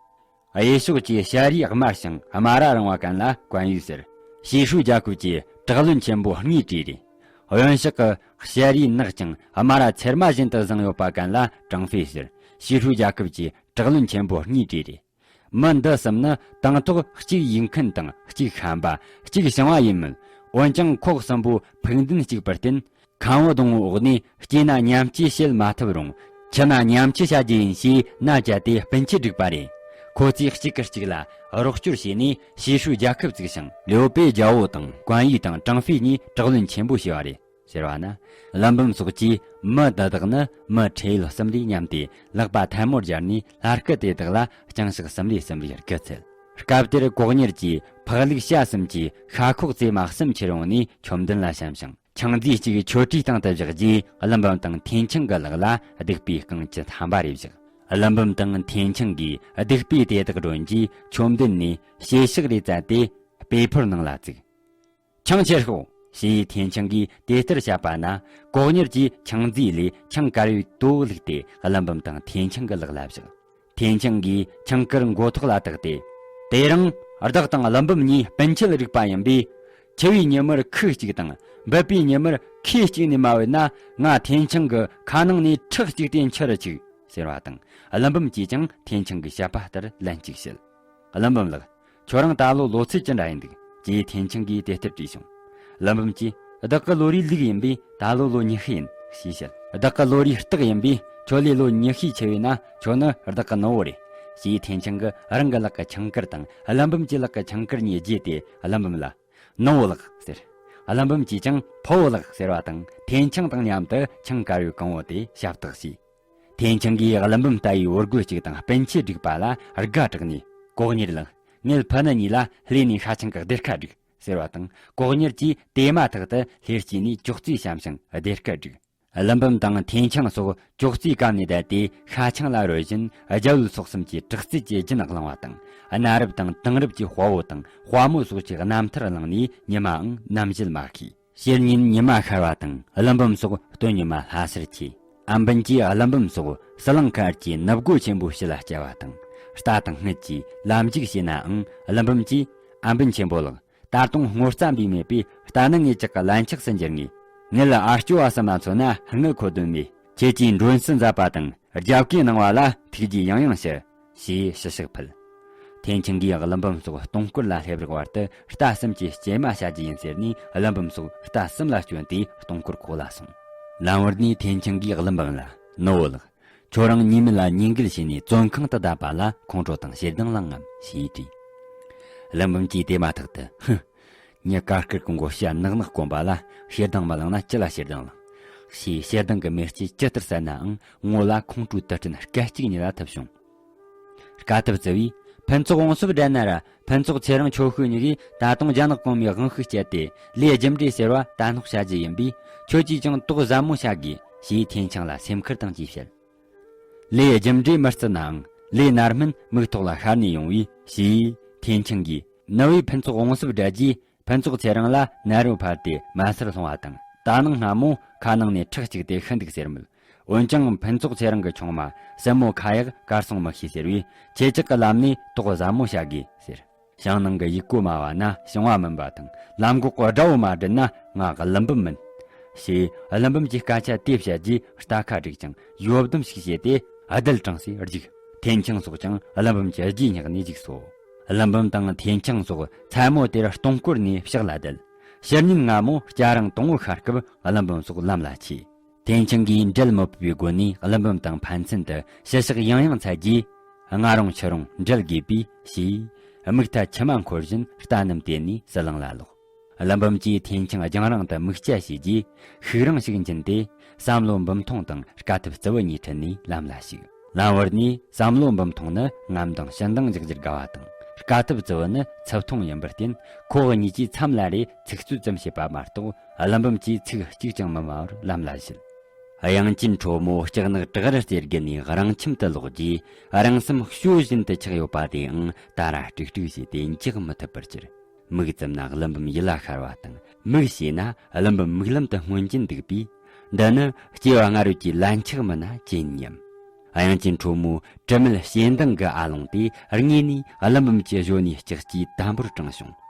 གཡས་ཕྱོགས་ཀྱི་ཞ་རིས་དམར་ཞིང་དམའ་ར་རིང་བ་གན་ལ་ཀོན་ཡུས་ཟེར། ཞི་ཧྲུའུ་རྒྱལ་ཁབ་ཀྱི་དྲག་རློན་ཆེན་པོ་ལྔའི་གྲས་རེད། གཡོན་ཕྱོགས་ཀྱི་ཞ་རིས་ནག་ཅིང་དམའ་ར་ཚེར་མ་བཞིན་དུ་བཟང་ཡོད་པ་གན་ལ་ཀྲང་ཧྥེ་ཟེར། ཞི་ཧྲུའུ་རྒྱལ་ཁབ་ཀྱི་དྲག་རློན་ཆེན་པོ་ལྔའི་གྲས་རེད། མི་འདི་གསུམ་ནི་དང་ཐོག་གཅིག་ཡིག་མཁན་དང་གཅིག་ཤན་པ། གཅིག་ཞིང་པ་ཡིན་མོད། འོན་ཀྱང་ཁོ་གསུམ་པོ་ཕུགས་འདུན་གཅིག་པར་བརྟེན། ཁམ་བུ་སྡོང་བོའི་འོག་ནས་སྐྱེས་ན་ཉམས་བཅོས་བྱེད་མ་ཐུབ་རུང་། འཆི་ན་ཉམས་བཅོས་བྱ་རྒྱུ་ཡིན་ཞེས་མནའ་བཅད་དེ་སྤུན་མཆེད་བསྒྲིགས་པ་རེད། ཁོ་ཚོས་གཅིག་གིས་གཅིག་ལ་རོགས་སྐྱོར་བྱས་ནས་ཞི་ཧྲུའུ་རྒྱལ་ཁབ་བཙུགས་ཤིང་། ལིའུ་པེ་རྒྱལ་པོ་དང་ཀོན་ཡུས་དང་ཀྲང་ཧྥེ་གཉིས་དྲག་རློན་ཆེན་པོ་བྱས་པ་རེད། ཟེར་བ་ན། ཀླུ་འབུམ་སོགས་ཀྱིས་མི་འདི་དག་ནི་མི་ཁྲེ་ཡོད་གསུམ་རེ་མཉམ་སྟེ་ལག་པ་ཐལ་མོ་སྦྱར་ནས་ལྷ་སྐལ་དེ་དག་ལ་རྐྱང་ཕྱག་གསུམ་རེ་གསུམ་རེ་དགུ་འཚལ། སྐབས་དེར་གོ་གཉེར་གྱིས་ཕག་ལུག་བྱ་གསུམ་གྱི་ཤ་ཁོག་རྩེ་མ་གསུམ་ཁྱེར་ཡོང་ནས་ཆོ་འཕྲུལ་ལ་བཤམས་ཤིང་། ཆང་རྫས་གཅིག་མཆོད་ཁྲིའི་སྟེང་དུ་བཞག་རྗེས་ཀླུ་འབུམ་དང་ཐེན་ཆང་གི་ལག་ལ་སྡིག་པའི་རྐང་བཅུ་ཐམ་པ་རེ་བཞག་ཀླུ་འབུམ་དང་ཐེན་ཆང་གིས་སྡིག་པའི་དེ་དག་སྒྲོན་རྗེས་ཆོ་འདོན་ནས་ཞལ་ཕྱག་རེ་བཙལ་ཏེ་དཔེ་ཕོར་ནང་ལ་བཙུགས། ཆང་ཁྱེར་ཤོག་ཞེས་ཐེན་ཆང་གིས་དེ་ལྟར་བཤད་པ་ན། གོ་གཉེར་གྱིས་ཆང་རྫས་ལས་ཆང་དཀར་བོའི་ཏོག་བླུགས་ཏེ་ཀླུ་འབུམ་དང་ཐེན་ཆང་གི་ལག་ལ་བཞག་ཐེན་ཆང་གིས་ཆང་དཀར་མགོ་ཐོག་ལ་བཏགས་ཏེ། དེ་རིང་བདག་དང་ཀླུ་འབུམ་གཉིས་སྤུན་མཆེད་རིག་པ་ཡིན་པས། འཆི་བའི་ཉིན་མོར་ཁུག་གཅིག་དང་འབུད་པའི་ཉིན་མོར་ཁེ་གཅིག་ནས་མ་བུད་ན། ང་ཐེན་ཆང་གི་ཁ་ནང་ནས་ཁྲག་གཅིག་སྟེ་འཆི་རུ་ཆུག་ཟེར་བ་དང་། ཀླུ་འབུམ་གྱིས་ཀྱང་ཐེན་ཆང་གི་བཤད་པ་ལྟར་ལན་གཅིག་བཤད། ཀླུ་འབུམ་ལགས། ཁྱོད་རང་ད་ལོ་ལོ་ཚད་ཅི་འདྲ་ཡིན་འདུག་ཅེས་ཐེན་ཆང་གིས་དེ་ལྟར་དྲིས་བྱུང་། ཀླུ་འབུམ་གྱིས། བདག་གི་ལོ་རེའི་ལུག་ཡིན་པས་ད་ལོ་ལོ་ཉི་ཤུ་ཡིན་ཞེས་བཤད། བདག་གི་ལོ་རེའི་སྟག་ཡིན་པས་ཁྱོད་ལས་ལོ་ཉི་ཤུའི་ཆེ་བས་ན་ཁྱོད་ནི་བདག་གི་ནུ་བོ་རེད། ཞེས་ཐེན་ཆང་གིས་རང་གི་ལག་གི་ཆང་དཀར་དང་ཀླུ་འབུམ་གྱི་ལག་གི་ཆང་དཀར་གཉིས་བརྗེས་ཏེ་ཀླུ་འབུམ་ལ། ནུ་བོ་ལགས་ཟེར། ཀླུ་འབུམ་གྱིས་ཀྱང་ཕུ་བོ་ལགས་ཟེར་བ་དང་ཐེན་ཆང་དང་མཉམ་དུ་ཆང་དཀར་བོའི་གང་བོ་དེ་ཞབས་བཏགས་བྱས། ཐེན་ཆང་གིས་ཀླུ་འབུམ་ལྟ་བུའི་འོར་རྒོད་ཅིག་དང་སྤུན་མཆེད་བསྒྲིགས་པ་ལ་དགའ་དྲགས་ནས། གོ་གཉེར་ལགས། ངེད་ཕུ་ནུ་གཉིས་ལ་ལྷས་ནས་ཤ་ཆང་གི་སྡེར་ཁ་བསྒྲིགས་ཟེར་བ་དང་གོ་གཉེར་གྱིས་དེ་མ་ཐག་ཏུ་ལྷས་སྐྱེས་ནས་ཅོག་ཙེ་བཤམས་ཤིང་སྡེར་ཁ་བསྒྲིགས། ཀླུ་འབུམ་དང་ཐེན་ཆང་སོགས་ཅོག་ཙེའི་སྐམ་ནས་བསྡད་དེ་ཤ་ཆང་ལ་རོལ་བཞིན་རྒྱ་བོད་སོག་གསུམ་གྱི་དྲག་རྩལ་གྱི་རྒྱུན་བླངས་པ་དང་གནའ་རབས་དང་དེང་རབས་ཀྱི་དཔའ་བོ་དང་དཔའ་མོ་སོགས་ཀྱི་རྣམ་ཐར་བླངས་ནས་ཉི་མའང་ནམ་བཞིན་མ་ཤེས། ཕྱི་ཉིན་ཉི་མ་ཤར་བ་དང་ཀླུ་འབུམ་སོགས་སྟོད་ཉི་མ་ལྷ་སར་ཆས། ཨམ་བན་གྱིས་ཀླུ་འབུམ་སོགས་ཟི་ལིང་མཁར་གྱི་ནུབ་སྒོ་ཆེན་པོའི་ཕྱི་ལ་བསྐྱལ་བ་དང་རྟ་དང་སྔོན་གྱིས་ལམ་འཇུག་བྱས་ནའང་ཀླུ་འབུམ་གྱིས། ཨམ་བན་ཆེན་པོ་ལགས། ད་དུང་སྔོ་རྩྭ་འབུས་མེད་པས་རྟ་ནི་ངེད་ཅག་གི་ལན་ཆགས་སུ་འགྱུར་ངེས། ངེད་ལ་ཨ་སྐྱོ་བ་སུ་མ་མཚོན་ན་དངུལ་མཁོ་དོན་མེད། ཁྱེད་ཀྱིས་མགྲོན་བསུ་མཛད་པ་དང་རྒྱབ་སྐྱེལ་གནང་བ་ལ་ཐུགས་རྗེ་ཡང་ཡང་ཞུ། ཞེས་ཕྱི་བཤགས་ཕུལ། ཐེན་ཆང་གིས་ཀླུ་འབུམ་སོགས་སྟོང་སྐོར་ལ་སླེབས་རག་བར་དུ་རྟ་གསུམ་གྱི་སྐྱེལ་མ་བྱ་རྒྱུ་ཡིན་ཟེར་ནས་ཀླུ་འབུམ་སོགས་རྟ་གསུམ་ལ་བསྐྱོན་ཏེ་སྟོང་སྐོར་ཁོག་ལ་སོང་། ལམ་བར་ནས་ཐེན་ཆང་གིས་ཀླུ་འབུམ་ལ། ནུ་བོ་ལགས། ཁྱོད་རང་ཉེས་མེད་ལ་ཉེས་འགེལ་བྱས་ནས་བཙོན་ཁང་དུ་བསྡད་པ་ལ་ཁོང་ཁྲོ་དང་ཞེ་སྡང་ལངས་ངམ་ཞེས་དྲིས། ཀླུ་འབུམ་གྱིས་དེ་མ་ཐག་ཏུ། ཧུ། ངས་ཀ་དཀར་གི་མགོ་བཤའ་ནག་ནག་སྐོམ་པ་ལ་ཞེ་སྡང་མ་ལངས་ན་ཅི་ལ་ཞེ་སྡང་ལངས། ཞེས་ཞེ་སྡང་གི་མེ་ལྕེ་ཇི་ལྟར་གསལ་ནའང་ངོ་ལ་ཁོང་ཁྲོའི་དུར་སྐྲན་སྐད་ཅིག་ཉིད་ལ་ཐིབས་བྱུང་། དཀའ་ཐུབ་བརྩི་བས་ཕུན་ཚོགས་བང་སོ་བསྒྲལ་ན་ར། ཕུན་ཚོགས་ཚེ་རིང་ཁྱོ་ཤུག་གཉིས་ཀྱིས་ད་དུང་རྒྱ་ནག་གོང་མའི་དབང་ཤུགས་སྤྱད་དེ་ལས་རྒྱུ་འབྲས་ཟེར་བ་དར་སྣོག་བྱ་རྒྱུ་ཡིན་པས་ཁྱོད་ཀྱིས་ཀྱང་དོགས་ཟབ་མོ་བྱ་དགོས་ཞེས་ཐེན་ཆང་ལ་སེམས་ཁུར་དང་བཅས་བཤད། ལས་རྒྱུ་འབྲས་མི་བརྩི་ནའང་ལས་ནར་སྨིན་མིག་ཐོག་ལ་ཤར་ནས་ཡོང་བས་ཞེས་ཐེན་ཆང་གིས་ནུ་བོས་ཕུན་ཚོགས་བང་སོ་བསྒྲལ་རྗེས་ཕུན་ཚོགས་ཚེ་རིང་ལ་ནད་རོ་འཕར་ཏེ་མ་སར་ལྷུང་བ་དང་ད་ནངས་སྔ་མོ་ཁ་ནང་ནས་ཁྲག་སྐྱུགས་ཏེ་ཤི་འདུག་ཟེར་མོད། འོན་ཀྱང་ཕུན་ཚོགས་ཚེ་རིང་གི་ཆུང་མ་སྲིན་མོ་ཁ་ཡག་གར་སོང་མི་ཤེས་ཟེར་བས་ཁྱེད་ཅག་གི་ལམ་ནས་དོགས་ཟབ་མོ་བྱ་དགོས་ཟེར། ཞིང་ནང་གི་ཡུག་ཀོ་དམའ་བ་ན་ཞིང་བ་སྨིན་པ་དང་ལམ་འགོག་གི་དགྲ་བོ་མ་བསྒྲིལ་ན་ང་ཀླུ་འབུམ་མིན། ཞེས་ཀླུ་འབུམ་གྱི་སྐད་ཆ་དེ་བཤད་རྗེས་རྟ་ཁ་བསྒྲིགས་ཀྱང་ཡོབ་སྡོམ་ཞིག་བྱས་ཏེ་རྡུལ་དྲངས་སེ་རྒྱུག་ཐེན་ཆང་སོགས་ཀྱང་ཀླུ་འབུམ་གྱི་རྗེས་བསྙེགས་ནས་རྒྱུགས་སོ། ཀླུ་འབུམ་དང་ཐེན་ཆང་སོགས་མཚན་མོ་དེར་སྟོང་སྐོར་ནས་ཕྱག་ལ་བསྡད། ཕྱི་ཉིན་སྔ་མོ་སྐྱ་རེངས་དང་བོ་ཤར་སྐབས་ཀླུ་འབུམ་སོགས་ལམ་ལ་ཆས། ཐེན་ཆང་གིས་འབྲལ་མི་ཕོད་པའི་སྒོ་ནས་ཀླུ་འབུམ་དང་ཕན་ཚུན་དུ་ཞུ་ཕྱག་ཡང་ཡང་འཚལ་རྗེས། སྔ་རུང་ཕྱི་རུང་འབྲལ་དགོས་པས་ཞེས། མིག་མཐའ་མཆི་མ་འཁོར་བཞིན་རྟ་རྣམས་དེད་ནས་ཟི་ལིང་ལ་ལོག་ཀླུ་འབུམ་གྱིས་ཐེན་ཆང་རྒྱང་རིང་དུ་མིག་སྐྱ་བྱས་རྗེས། ཤུག་རིང་ཞིག་འབྱིན་ཏེ། བསམ་བློ་འབུམ་ཐོང་དང་དཀའ་ཐུབ་བརྩི་བུ་གཉིས་ཁྲིད་ནས་ལམ་ལ་ཞུགས། ལམ་བར་ནས་བསམ་བློ་འབུམ་ཐོང་ནི་རྔམ་དང་ཞུན་དང་འཇགས་རྒྱུར་དགའ་བ་དང་། དཀའ་ཐུབ་བརྩི་བུ་ནི་ཚབ་མཐོང་ཡིན་པར་བརྟེན། ཁོ་གཉིས་ཀྱིས་མཚམས་ལ་རེ་ཚིག་རྩོད་ཙམ་བྱེད་པ་མ་གཏོགས། ཀླུ་འབུམ་གྱིས་ཚིག་གཅིག་ཀྱང་མི་སྨྲ་བར་ལམ་ལ་བཞུད། དབྱངས་ཅན་ཁྲོ་མོ་ལྕགས་ནག་བྲག་རི་རྩེ་དགུ་ནས་རང་ཁྱིམ་དུ་ལོག་རྗེས། རང་སེམས་སྐྱོ་བཞིན་དུ་ཆགས་ཡོད་པ་དེའང་ད་ར་དཀྲུག་དཀྲུག་བྱས་ཏེ་འཇགས་མི་ཐུབ་པར་གྱུར། མིག་བཙུམ་ན་ཀླུ་འབུམ་ཡིད་ལ་ཤར་བ་དང་། མིག་ཕྱེ་ན་ཀླུ་འབུམ་མིག་ལམ་དུ་སྔོན་གྱིན་འདུག་པས། འདི་ནི་སྐྱེ་བ་སྔ་རོལ་གྱི་ལན་ཆགས་མིན་ན་ཅི་ཡིན་སྙམ། དབྱངས་ཅན་ཁྲོ་མོའི་དྲི་མེད་ཞེ་སྡང་གི་ཨ་ལོང་དེ་དངོས་ནས་ཀླུ་འབུམ་གྱི་གཞོན་ནུའི་ལྕགས་ཀྱུའི་དམ་པོར་དྲངས་བྱུང་།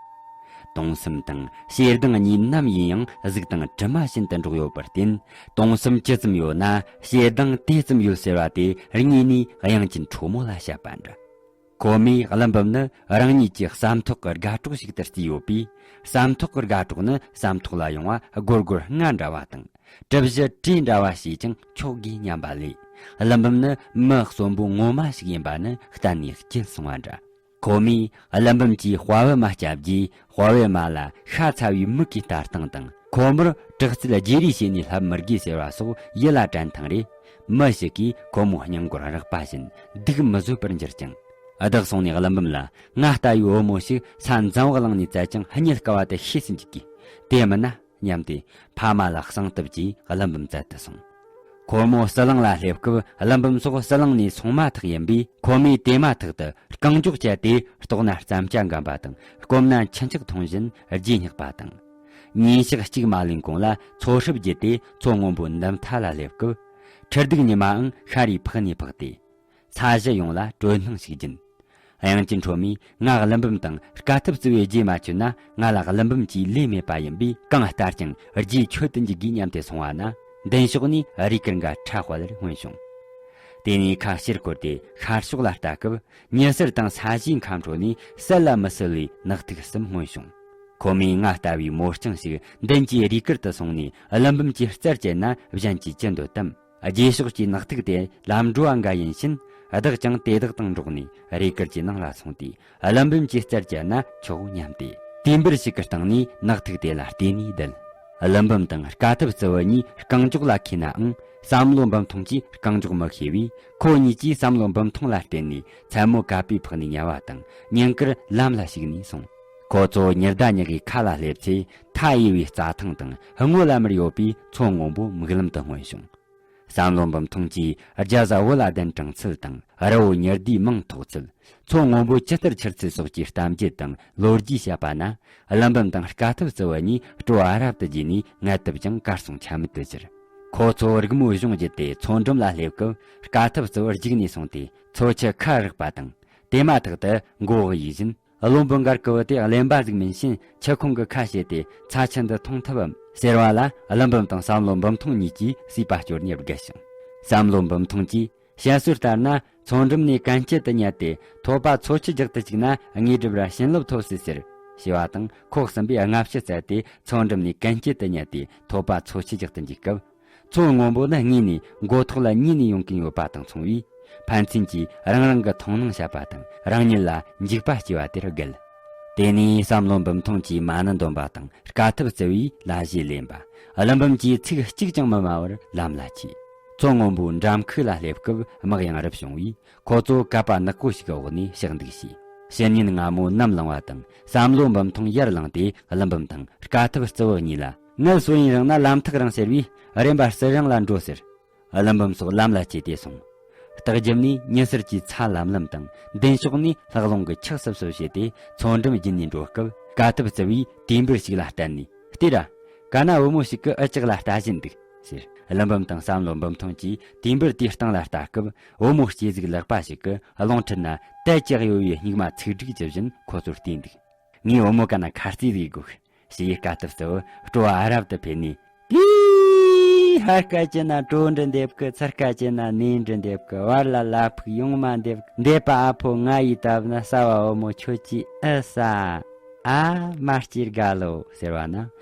དུང་སེམས་དང་ཞེ་སྡང་གཉིས་ནམ་ཡིན་ཡང་གཟུགས་དང་གྲིབ་མ་བཞིན་དུ་འགྲོགས་ཡོད་པར་བརྟེན། དུང་སེམས་ཇི་ཙམ་ཡོད་ན་ཞེ་སྡང་དེ་ཙམ་ཡོད་ཟེར་བ་དེ་དངོས་ནས་དབྱངས་ཅན་ཁྲོ་མོ་ལ་བཤད་པ་འདྲ། ཁོ་མོས་ཀླུ་འབུམ་ནི་རང་ཉིད་ཀྱི་བསམ་ཐོག་གི་དགའ་གྲོགས་ཤིག་ཏུ་བརྩིས་ཡོད་པས། བསམ་ཐོག་གི་དགའ་གྲོགས་ནི་བསམ་ཐོག་ལ་ཡོང་བ་སྒོར་སྒོར་རྔ་འདྲ་བ་དང་། གྲིབ་བཞི་བྲིས་འདྲ་བ་ཞེས་ཀྱང་ཆོག་གིས་སྙམ་པ་ལས། ཀླུ་འབུམ་ནི་མི་གསོན་པོ་ངོ་མ་ཞིག་ཡིན་པ་ནི་གཏན་ནས་བརྗེད་སོང་བ་འདྲ། ཁོ་མོས་ཀླུ་འབུམ་གྱིས་དཔའ་བོའི་མ་བསྐྱབས་རྗེས། དཔའ་བོའི་མ་ལ་ཤ་ཚ་བའི་མིག་གིས་ལྟ་སྟངས་དང་། ཁོ་མོར་དྲག་རྩལ་བརྗེ་རེས་བྱས་ནས་བསླབ་མི་དགོས་ཟེར་བ་སོགས་ཡིད་ལ་དྲན་ཐེངས་རེ། མི་ཞིག་གིས་ཁོ་མོའི་སྙིང་མགོར་རེག་པ་བཞིན་སྡུག་མི་བཟོད་པར་འགྱུར་ཅིང་། བདག་སོང་ནས་ཀླུ་འབུམ་ལ། ང་ལྟ་བུའི་བུ་མོ་ཞིག་ས་འཛམ་བུ་གླིང་ནས་བཙལ་ཀྱང་རྙེད་དཀའ་བ་དེ་ཤེས་སུ་འཇུག་གི། དེ་མིན་ན། སྙམ་སྟེ་ཕ་མ་ལ་གསང་གཏུབ་ཀྱིས་ཀླུ་འབུམ་བཙལ་དུ་སོང་། ཁོ་མོ་ཟི་ལིང་ལ་སླེབས་སྐབས་ཀླུ་འབུམ་སོགས་ཟི་ལིང་ནས་སོང་མ་ཐག་ཡིན་པས། ཁོ་མོས་དེ་མ་ཐག་ཏུ་རྐང་མགྱོགས་བསྐྱལ་ཏེ་ལྟོགས་ན་རྩམ་སྐྱ་འགམ་པ་དང་སྐོམ་ན་ཁྱི་ལྕགས་འཐུང་བཞིན་རྗེས་སྙེག་པ་དང་། ཉིན་ཞག་གཅིག་མ་ལོན་གོང་ལ་མཚོ་ཧྲིབ་བརྒྱུད་དེ་མཚོ་སྔོན་པོའི་འདབས་མཐའ་ལ་སླེབས་སྐབས། ཁྲི་གདུགས་ཉི་མའང་ཤར་རིའི་ཕག་ནས་ཕག་སྟེ། ས་གཞི་ཡོངས་ལ་དྲོད་སྣང་ཞིག་སྦྱིན། དབྱངས་ཅན་ཁྲོ་མོས་ང་ཀླུ་འབུམ་དང་དཀའ་ཐུབ་བརྩི་བའི་རྗེས་མ་ཆོད་ན་ང་ལ་ཀླུ་འབུམ་གྱི་ལས་མེད་པ་ཡིན་པས། གང་ལྟར་ཀྱང་རྗེས་ཆོད་དུ་འཇུག་དགོས་སྙམ་སྟེ་སོང་བ་ན། མདུན་ཕྱོགས་ནས་རས་གུར་འགའ་ཁྲ་དཔལ་རེ་མངོན་བྱུང་། དེ་ནས་ཁ་ཕྱིར་བསྐོར་ཏེ་ཤར་ཕྱོགས་ལ་ལྟ་སྐབས། མྱི་སེར་དང་ས་གཞིའི་ཁ་འཕྲོ་ནས་གསལ་ལ་མི་གསལ་བའི་ནག་ཐིག་གསུམ་མངོན་བྱུང་། ཁོ་མོས་ང་ལྟ་བུའི་མོ་རྐྱང་ཞིག་མདུན་གྱི་རུས་ཁུར་དུ་སོང་ནས། ཀླུ་འབུམ་གྱི་རྩར་བཅར་ན་གཞན་གྱིས་ཅི་འདོད་དམ། རྗེས་ཕྱོགས་ཀྱི་ནག་ཐིག་དེ་ལམ་འགྲོ་བ་འགའ་ཡིན་ཕྱིན། བདག་ཀྱང་དེ་དག་དང་འགྲོགས་ནས་རུས་ཁུར་གྱི་ནང་ལ་སོང་སྟེ། ཀླུ་འབུམ་གྱི་རྩར་བཅར་ན་ཆོག་སྙམ་སྟེ། དུས་འབུར་ཞིག་གི་སྟེང་ནས་ནག་ཐིག་དེ་ལ་བལྟས་ནས་བསྡད། ཀླུ་འབུམ་དང་དཀའ་ཐུབ་རྩི་བ་གཉིས་རྐང་འཇོག་ལ་འཁེལ་ནའང་། བསམ་བློ་འབུམ་ཐོང་གྱིས་རྐང་འཇོག་མི་ཤེས་པས། ཁོ་གཉིས་ཀྱིས་བསམ་བློ་འབུམ་ཐོང་ལ་བརྟེན་ནས། མཚན་མོ་ཀ་པའི་ཕག་ནས་ཉལ་བ་དང་། ཉིན་དཀར་ལམ་ལ་ཞུགས་ནས་སོང་། ཁོ་ཚོ་ཉི་ཟླ་ཉི་ཤུའི་ཁ་ལ་སླེབས་ཚེ། མཐའ་གཡས་པའི་རྩྭ་ཐང་དང་སྔོ་ལམ་མར་ཡོད་པའི་མཚོ་སྔོན་པོ་མིག་ལམ་དུ་མངོན་བྱུང་། བསམ་བློ་འབུམ་ཐོང་གིས་རྒྱ་བཟའ་བོད་ལ་གདན་དྲངས་ཚུལ་དང་། རི་བོ་ཉི་ཟླའི་མིང་ཐོགས་ཚུལ། མཚོ་སྔོན་པོ་ཇི་ལྟར་འཕྱུར་ཚུལ་སོགས་ཀྱི་གཏམ་རྒྱུད་དང་ལོ་རྒྱུས་བཤད་པ་ན། ཀླུ་འབུམ་དང་དཀའ་ཐུབ་རྩི་བ་གཉིས་སྤྲོ་བ་རབ་ཏུ་རྒྱས་ནས། ངལ་དུབ་ཀྱང་གར་སོང་ཆ་མེད་དུ་གྱུར། ཁོ་ཚོ་རིག་མོའི་གཞུང་བརྒྱུད་དེ་མཚོ་འགྲམ་ལ་སླེབས་སྐབས། དཀའ་ཐུབ་རྩི་བར་རྒྱུགས་ནས་སོང་སྟེ། མཚོ་ཆུ་ཁ་རགས་པ་དང་། དེ་མ་ཐག་ཏུ་མགོ་བོ་གཡུགས་བཞིན། བློན་པོ་འགར་གི་བུ་དེ་གླེན་པ་ཟིག་མིན་ཕྱིན། ཆུ་ཁུང་གི་ཁ་ཕྱེ་སྟེ་ཚྭ་ཆུ་འདི་འཐུང་ཐུབ་བམ་ཟེར་བ་ལ། ཀླུ་འབུམ་དང་བསམ་བློ་འབུམ་ཐོང་གཉིས་ཀྱིས་སྲིད་པ་སྐྱོར་ནས་བརྒལ་ཞིང་། བསམ་བློ་འབུམ་ཐོང་གིས། བཤད་སྲོལ་ལྟར་ན། མཚོ་འགྲམ་ནས་གན་རྐྱལ་དུ་ཉལ་ཏེ། ཐོད་པ་མཚོ་ཆུ་རྒྱག་ཏུ་བཅུག་ན། དངོས་གྲུབ་ར་བྱིན་རླབས་ཐོབ་སྲིད་ཟེར། ཞེས་པ་དང་། ཁོ་གསུམ་པོས་སྔ་ཕྱི་བཙལ་ཏེ། མཚོ་འགྲམ་ནས་གན་རྐྱལ་དུ་ཉལ་ཏེ། ཐོད་པ་མཚོ་ཆུ་རྒྱག་ཏུ་འཇུག་སྐབས། མཚོ་སྔོན་པོ་ནི་སྔས་ནས་མགོ་ཐོག་ལ་ཉལ་ནས་ཡོང་གིན་ཡོད་པ་དང་མཚུངས་པས། ཕན་ཚུན་གྱིས་རང་རང་གི་མཐོང་སྣང་བཤད་པ་དང་། རང་ཉིད་ལ་འཇིགས་པ་སྐྱེ་བ་དེར་བརྒལ། དེ་ནས་བསམ་བློ་འབུམ་ཐོང་གིས་མ་ཎི་འདོན་པ་དང་། དཀའ་ཐུབ་རྩི་བས་ལ་གཞས་ལེན་པ། ཀླུ་འབུམ་གྱིས་ཚིག་གཅིག་ཀྱང་མི་སྨྲ་བར་ལམ་ལ་ཆས། མཚོ་སྔོན་པོའི་འགྲམ་ཁུག་ལ་སླེབས་སྐབས། དམག་ཡང་རུབ་བྱུང་བས། ཁོ་ཚོ་གད་པ་ནག་པོ་ཞིག་གི་འོག་ནས་ཕྱག་འདུག་བྱས། ཕྱི་ཉིན་སྔ་མོ་ནམ་ལངས་པ་དང་། བསམ་བློ་འབུམ་ཐོང་ཡར་ལངས་ཏེ། ཀླུ་འབུམ་དང་དཀའ་ཐུབ་རྩི་བ་གཉིས་ལ། མངལ་གསོ་ཡུན་རིང་ན་ལམ་ཐག་རིང་ཟེར་བས། རེམ་པ་ཟུར་རང་ལ་འགྲོ་ཟེར། ཀླུ་འབུམ་སོགས་ལམ་ལ་ཆས་ཏེ་སོང་། ལྟག་རྒྱབ་ནས་མྱི་སེར་གྱི་ཚྭ་ལམ་ལམ་དང་། མདུན་ཕྱོགས་ནས་ལྷགས་རླུང་གི་ཆག་སིབ་སིབ་བྱས་ཏེ། མཚོ་འགྲམ་བརྒྱུད་ནས་འགྲོ་སྐབས། དཀའ་ཐུབ་རྩི་བས་དུས་འབུར་ཞིག་ལ་བསྟན་ནས། ལྟོས་ར། གན་ན་བུ་མོ་ཞིག་གིས་འུ་ཅག་ལ་ལྟ་བཞིན་འདུག་ཟེར། ཀླུ་འབུམ་དང་བསམ་བློ་འབུམ་ཐོང་གིས་དུས་འབུར་དེའི་སྟེང་ལ་ལྟ་སྐབས། བུ་མོ་སྐྱེས་གཟུགས་ལེགས་པ་ཞིག་གིས་རླུང་ཁྲིད་ན་དལ་གྱིས་གཡོ་བའི་སྨྱུག་མ་ཚིག་སྒྲིག་ཇི་བཞིན་ཁོ་ཚོར་བལྟས་འདུག་ངས་བུ་མོ་གན་ན་ཁ་རྩིས་ཟིག་དགོས། ཞེས་དཀའ་ཐུབ་རྩི་བ་སྤྲོ་བ་རབ་ཏུ་འཕེལ་ནས། ཀི། ཧར་ཁ་ཅན་ན་གྲོ་འབྲི་འདེབས་ཀི། ཚུར་ཁ་ཅན་ན་ནས་འབྲི་འདེབས་ཀི། བར་ལ་ལ་ཕུག་ཡོང་མ་འདེབས་ཀི། འདེབས་པ་ཨ་ཕོ་ང་ཡིས་བཏབ་ན། ཟ་བ་བུ་མོ་ཁྱོད་ཀྱིས་ཨེ་ཟ། ཨ་མ་སྐྱེས་དགའ་ལོ་ཟེར་བ་ན།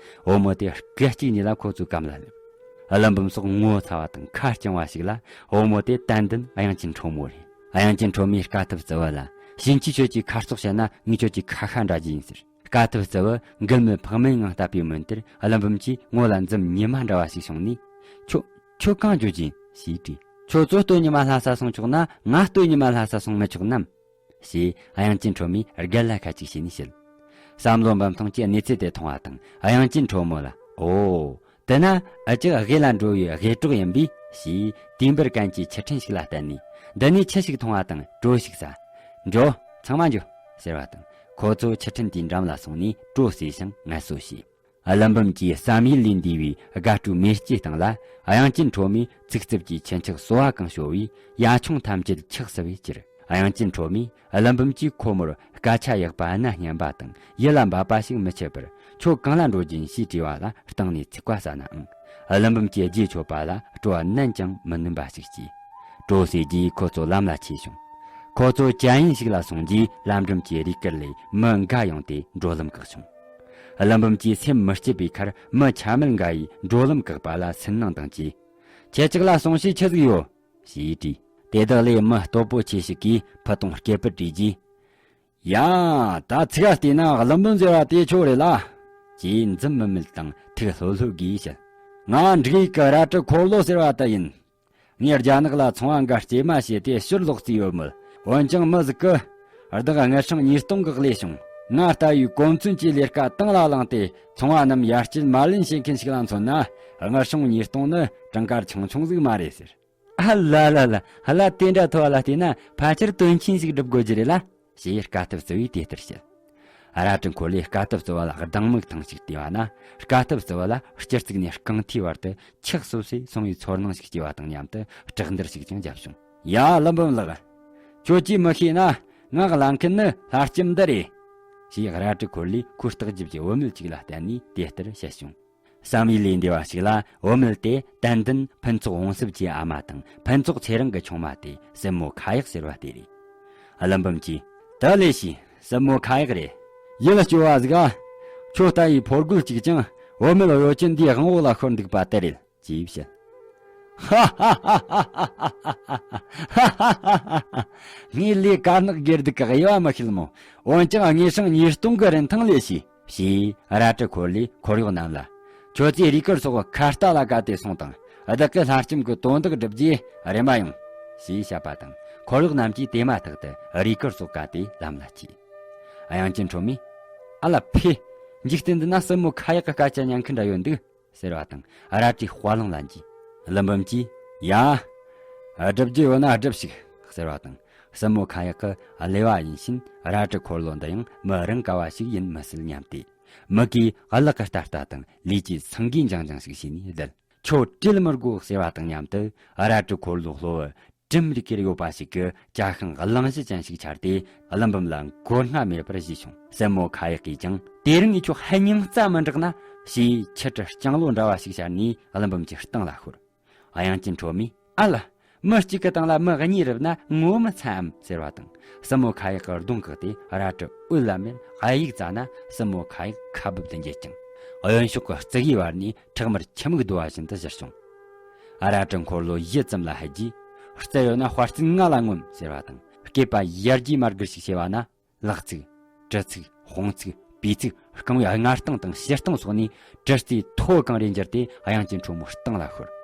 བུ་མོ་དེ་སྐད་ཅིག་ཉིད་ལ་ཁོ་ཚོའི་གམ་ལ་སླེབས། ཀླུ་འབུམ་སོགས་ངོ་ཚ་བ་དང་ཁ་རྐྱང་བ་ཞིག་ལ། བུ་མོ་དེ་ཏན་ཏན་དབྱངས་ཅན་ཁྲོ་མོ་རེད། དབྱངས་ཅན་ཁྲོ་མོས་དཀའ་ཐུབ་རྩི་བ་ལ། ཕྱིན་ཆད་ཁྱོད་ཀྱིས་ཁ་རྩོག་བྱས་ན་ངས་ཁྱོད་ཀྱི་ཁ་ཤ་འདྲ་རྒྱུ་ཡིན་ཟེར། དཀའ་ཐུབ་རྩི་བ་མགུལ་མེད་ཕག་མོའི་ངང་བཏབ་པའི་མོན་དེར། ཀླུ་འབུམ་གྱིས་ངོ་ལ་འཛུམ་ཉི་མ་འདྲ་བ་ཞིག་བྱུང་ནས། ཁྱོད། ཁྱོད་གང་འགྱོ་གྱིན་ཞེས་དྲིས། ཁྱོད་ཚོ་སྟོད་ཉི་མ་ལྷ་ས་སོང་ཆོག་ན། ང་སྟོད་ཉི་མ་ལྷ་ས་སོང་མི་ཆོག་ནམ། ཞེས་དབྱངས་ཅན་ཁྲོ་མོས་སྒལ་ལ་ཁ་ཅིག་བྱས་ནས་བཤད། བསམ་བློ་འབུམ་ཐོང་གིས་གནས་ཚུལ་དེ་མཐོང་བ་དང་། དབྱངས་ཅན་ཁྲོ་མོ་ལ། འོ། དེ་ན་འུ་ཅག་དབུས་ལ་འགྲོ་བའི་དབུས་གྲོགས་ཡིན་པས། ཞེས་དུས་འབུར་གན་གྱི་ཆུ་ཕྲན་ཞིག་ལ་བསྟན་ནས། འདི་ནས་ཆུ་ཞིག་འཐུང་བ་དང་། གྲོ་ཞིག་ཟ། འགྲོ། ཚང་མ་འགྲོ། ཟེར་བ་དང་། ཁོ་ཚོ་ཆུ་ཕྲན་དེའི་འགྲམ་ལ་སོང་ནས་གྲོ་ཟོས་ཤིང་ངལ་གསོ་བྱས། ཀླུ་འབུམ་གྱི་བསམ་ཡུལ་ལས་འདས་པའི་དགའ་སྤྲོའི་མེ་ལྕེ་སྟེང་ལ། དབྱངས་ཅན་ཁྲོ་མོས་ཚིག་རྩུབ་ཀྱི་ཆུ་འཁྱག་སོ་བ་གང་བྱོ་བས་ཡ་ཆུང་ཐམས་ཅད་འཁྱག་སིབ་བས་གྱུར། དབྱངས་ཅན་ཁྲོ་མོས་ཀླུ་འབུམ་གྱིས་ཁོ་མོར་སྐད་ཆ་ཡག་པ་སྣ་སྙན་པ་དང་ཡིད་ལ་འབབ་པ་ཞིག་མི་འཆད་པར། ཁྱོད་གང་ལ་འགྲོ་རྒྱུ་ཡིན་ཞེས་དྲིས་པ་ལ། སྟེང་ནས་ཚིག་པ་ཟ་ནའང་། ཀླུ་འབུམ་གྱི་རྗེས་ཆོད་པ་ལ་སྤྲོ་བ་ནན་ཀྱང་མི་ནུམ་པ་ཞིག་སྐྱེས། གྲོ་ཟོས་རྗེས་ཁོ་ཚོ་ལམ་ལ་ཆས་བྱུང་། ཁོ་ཚོ་གྱ་ཡན་ཞིག་ལ་སོང་རྗེས། ལམ་འགྲམ་གྱི་རུས་ཀར་ལས་མི་འགའ་ཡོང་སྟེ་འགྲོ་ལམ་བཀག་བྱུང་། ཀླུ་འབུམ་གྱིས་སེམས་མི་སྐྱིད་པའི་ཁར། མི་ཆ་མེད་འགའ་ཡིས་འགྲོ་ལམ་བཀག་པ་ལ་སུན་སྣང་དང་བཅས། ཁྱེད་ཅག་ལ་གསུང་བཤད་ཆི་ཟིག་ཡོད། ཞེས་དྲིས། དེ་དག་ལས་མི་སྟོབས་པོ་ཆེ་ཞིག་གིས་ཕུ་དུང་སྐད་པུར་བྲིས་རྗེས། ཡ། ད་ཚིག་ག་བལྟས་ན་ཀླུ་འབུམ་ཟེར་བ་དེ་ཁྱོད་རེད་ལ། ཅེས་འཛུམ་དམུལ་དམུལ་དང་ཐུགས་ལྷོད་ལྷོད་གིས་བཤད། ང་འབྲུག་ཡུལ་གྱི་རལ་གྲི་འཁོར་ལོ་ཟེར་བ་དེ་ཡིན། ངས་རྒྱ་ནག་ལ་ཚོང་བ་འགའ་རྩེད་མ་བྱས་ཏེ་ཕྱིར་ལོག་རྩིས་ཡོད་མོད། འོན་ཀྱང་མི་ཟིག་གིས། བདག་དངུལ་སྲང་ཉིས་སྟོང་གི་ལས་བྱུང་། ང་ལྟ་བུའི་གོ་མཚོན་གྱི་ལས་ཀ་དང་ལ་བླངས་ཏེ། ཚོང་བ་རྣམས་ཡར་སྐྱེལ་མར་ལེན་བྱེད་མཁན་ཞིག་ལ་མཚོན་ན། དངུལ་སྲང་ཉིས་སྟོང་ནི་གྲངས་ཀ་ཆུང་ཆུང་ཟིག་མ་རེད་ཟེར། ཨ་ལ་ལ་ལ། ལ་དེ་འདྲ་མཐོ་བ་ལ་བལྟས་ན་ཕལ་ཆེར་དོན་ཆེན་ཞིག་སྒྲུབ་དགོས་རྒྱུ་རེད་ལ། ཞེས་དཀའ་ཐུབ་རྩི་བས་དེ་ལྟར་བཤད། རལ་གྲི་འཁོར་ལོས་དཀའ་ཐུབ་རྩི་བ་ལ་སྡང་མིག་ཐེངས་ཤིག་བལྟས་པ་ན། དཀའ་ཐུབ་རྩི་བ་ལ་སྤྱིར་བཙུགས་ནས་རྐང་མཐིལ་བར་དུ་ཆག་སོ་སོས་སོང་བའི་ཚོར་སྣང་ཞིག་སྐྱེས་པ་དང་མཉམ་དུ་སྐྲག་འདར་ཞིག་ཀྱང་བརྒྱབ་བྱུང་། ཡ། ཀླུ་འབུམ་ལགས། ཁྱོད་ཀྱིས་མི་ཤེས་ན། ང་གླ་མཁན་ནི་ལྷ་ལྕམ་འདི་རེད། ཞེས་རལ་གྲི་འཁོར་ལོས་ཁོའི་ལྟག་རྒྱབ་ཀྱི་བུད་མེད་ཅིག་ལ་བསྟན་ནས་དེ་ལྟར་བཤད་བྱུང་། བསམ་ཡུལ་ལས་འདས་པ་ཞིག་ལ། བུད་མེད་དེ་ཏན་ཏན་ཕུན་ཚོགས་འོང་སྲིད་ཀྱི་ཨ་མ་དང་ཕུན་ཚོགས་ཚེ་རིང་གི་ཆུང་མ་དེ་སྲིན་མོ་ཁ་ཡག་ཟེར་བ་དེ་རེད། ཀླུ་འབུམ་གྱིས། དེ་ལས་ཤེས། སྲིན་མོ་ཁ་ཡག་རེད། ཡིད་སྐྱོ་བ་ཟིག་ཨ། ཁྱོད་ལྟ་ཡི་ཕོ་རྒོད་ཅིག་ཀྱང་བུད་མེད་གཡོ་ཅན་འདིའི་དབང་འོག་ལ་ཤོར་འདུག་པ་དེ་རེད། ཅེས་བཤད། ཧ་ཧ་ཧ་ཧ། ངའི་ལས་དཀར་ནག་སྒེར་སྡུག་གི་དབྱེ་བ་མི་ཤེས་མོ། འོན་ཀྱང་དངོས་སྲང་ཉིས་སྟོང་གི་རིན་ཐང་ལས་ཤེས། ཞེས་རལ་གྲི་འཁོར་ལོས་འཁོར་གཡོག་རྣམས་ལ། ཁྱོད་ཚོས་རུས་སྐལ་སོགས་ཁ་རྟ་ལ་ག་དེ་སོང་དང་། བདག་གི་ལྷ་ལྕམ་གྱི་དོན་དག་སྒྲུབ་རྒྱུ་རེ་མ་ཡོང་། ཞེས་བཤད་པ་དང་། འཁོར་གཡོག་རྣམས་ཀྱིས་དེ་མ་ཐག་ཏུ་རུས་སྐལ་སོགས་ག་དེ་ལམ་ལ་བསྐྱལ། དབྱངས་ཅན་ཁྲོ་མོས། ཨ་ལ་ཕེ། འཇིག་རྟེན་འདི་ན་སྲིན་མོ་ཁ་ཡག་གི་སྐད་ཆ་ཉན་མཁན་འདྲ་ཡོད་འདུག་ཟེར་བ་དང་། རལ་གྲིའི་དཔའ་ལང་ལ་འཇུས། ཀླུ་འབུམ་གྱིས། ཡ། སྒྲུབ་རྒྱུ་ཡོད་ན་སྒྲུབས་ཤིག་ཟེར་བ་དང་། སྲིན་མོ་ཁ་ཡག་གི་བསླབ་པ་ཡིན་ཕྱིན། རལ་གྲི་འཁོར་ལོ་འདི་ཡང་མི་རང་ག་བ་ཞིག་ཡིན་མི་སྲིད་སྙམ་སྟེ། མིག་གིས་གླགས་ཀྱི་ལྟ་ལྟ་དང་། ལུས་ཀྱིས་སེང་གེ་འཇང་འཇང་ཞིག་བྱས་ནས་བསྡད། ཁྱོད་བྲེལ་མི་དགོས་ཟེར་བ་དང་མཉམ་དུ། རལ་གྲི་འཁོར་ལོའི་ལྷོ་བུ་གྲིམ་རིག་གེར་ཡོད་པ་ཞིག་གི་ཇ་ཤིང་གླང་གཞི་ཅན་ཞིག་འཕྱར་ཏེ། ཀླུ་འབུམ་ལ་མགོ་སྔ་མེད་པར་བཞུས་བྱུང་། སྲིན་མོ་ཁ་ཡག་གིས་ཀྱང་། དེ་རིང་ངས་ཁྱོད་སྙིང་རྩ་མི་འདྲེག་ན། ཞེས་ཆུ་གྲི་རྐྱང་ལོ་འདྲ་བ་ཞིག་ཤར་ནས་ཀླུ་འབུམ་གྱི་སྟེང་ལ་ཤོར། དབྱངས་ཅན་ཁྲོ་མོས། ཨ་ལ། མི་གཅིག་གི་སྟེང་ལ་མི་གཉིས་རུབ་ན་ངོ་མི་ཚ་འམ་ཟེར་བ་དང་། སྲིན་མོ་ཁ་ཡག་གི་གདོང་བཀག་སྟེ་རལ་གྲི་འོད་ལ་མེར་གཡུག་བཙལ་ན། སྲིན་མོ་ཁ་ཡག་ཁ་སྦུབ་ཏུ་འགྱེལ་ཅིང་། གཡོན་ཕྱོགས་ཀྱི་རྩིག་གི་བར་ནས་ཁྲག་དམར་ཆུ་མིག་བརྡོལ་བ་བཞིན་དུ་བཞུར་བྱུང་། རལ་གྲི་འཁོར་ལོ་ཡིད་ཙམ་ལ་ཧད་རྗེས། རྩལ་ཡོད་ན་དཔའ་རྩལ་ང་ལ་ངོམ་ཟེར་བ་དང་། སྐེད་པ་ཡར་རྒྱས་མར་སྒུར་ཞིག་བྱས་པ་ན། ལག་ཚིགས། གྲི་ཚིགས། དཔུང་ཚིགས། སྤུས་ཚིགས། རྐང་བའི་སྔ་རྟིང་དང་ཕྱི་རྟིང་སོགས་ནས་གྲི་རྩེ་མཐོ་གང་རེ་འགྱུར་ཏེ། དབྱངས་ཅན་ཁྲོ་མོའི་སྟེང་ལ་ཤོར།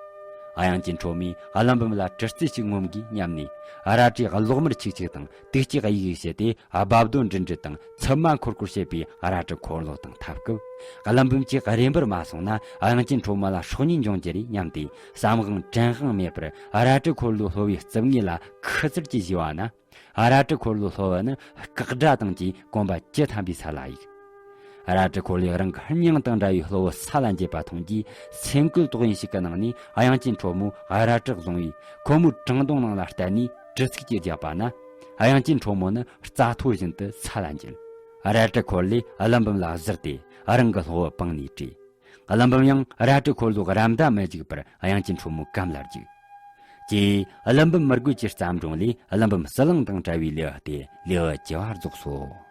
དབྱངས་ཅན་ཁྲོ་མོས་ཀླུ་འབུམ་ལ་གྲི་རྩེ་ཞིག་ངོམ་དགོས་སྙམ་ནས། རལ་གྲིའི་གློག་དམར་ཆིག་ཆིག་དང་། དུག་ལྕགས་གཡུག་གཡུག་བྱས་ཏེ། རྦབ་རྡོ་འགྲིལ་འགྲིལ་དང་། འཚུབ་མ་འཁོར་འཁོར་བྱེད་པའི་རལ་གྲི་འཁོར་ལོ་དང་འཐབ་སྐབས། ཀླུ་འབུམ་གྱིས་རེ་འབུར་མ་སོང་ན། དབྱངས་ཅན་ཁྲོ་མོ་ལ་སྲོག་ཉེན་འབྱུང་རྒྱུ་རེད་སྙམ་སྟེ། བསམ་དབང་དྲན་དབང་མེད་པར་རལ་གྲི་འཁོར་ལོའི་ལྷོ་བའི་རྩིབས་ངོས་ལ་ཁུ་ཚུར་གྱིས་གཞུས་པ་ན། རལ་གྲི་འཁོར་ལོའི་ལྷོ་བུ་ནི་སྐག་སྒྲ་དང་བཅས་གོམ་པ་བཅུ་ཐམ་པའི་ས་ལ་གཡུགས། རལ་གྲི་འཁོར་ལོས་རང་གི་སྙིང་དང་འདྲ་བའི་ལྷོ་བུ་ས་ལ་འགྱེལ་བ་མཐོང་རྗེས། སེམས་འགུལ་དོགས་ཡིན་ཞིག་གི་ནང་ནས་དབྱངས་ཅན་ཁྲོ་མོས་རལ་གྲི་བཟུང་བས། ཁོ་མོའི་བྲང་གདོང་ནང་ལ་གཏད་ནས་གྲི་ཚིགས་ཀྱིས་བརྒྱབ་པ་ན། དབྱངས་ཅན་ཁྲོ་མོ་ནི་རྩྭ་ཐོ་བཞིན་དུ་ས་ལ་འགྱེལ། རལ་གྲི་འཁོར་ལོས་ཀླུ་འབུམ་ལ་གཟིར་ཏེ་རང་གི་ལྷོ་བུ་སྤངས་ནས་བྲོས། ཀླུ་འབུམ་ཡང་རལ་གྲི་འཁོར་ལོའི་ར་མདའ་མི་འཇིགས་པར་དབྱངས་ཅན་ཁྲོ་མོའི་གམ་ལ་རྒྱུག། ཅེས་ཀླུ་འབུམ་མི་རྒོད་ཀྱི་བརྩམས་སྒྲུང་ལས། ཀླུ་འབུམ་ཟི་ལིང་དང་བྲལ་བའི་ལེའུ་སྟེ་ལེའུ་བཅུ་བ་རྫོགས་སོ།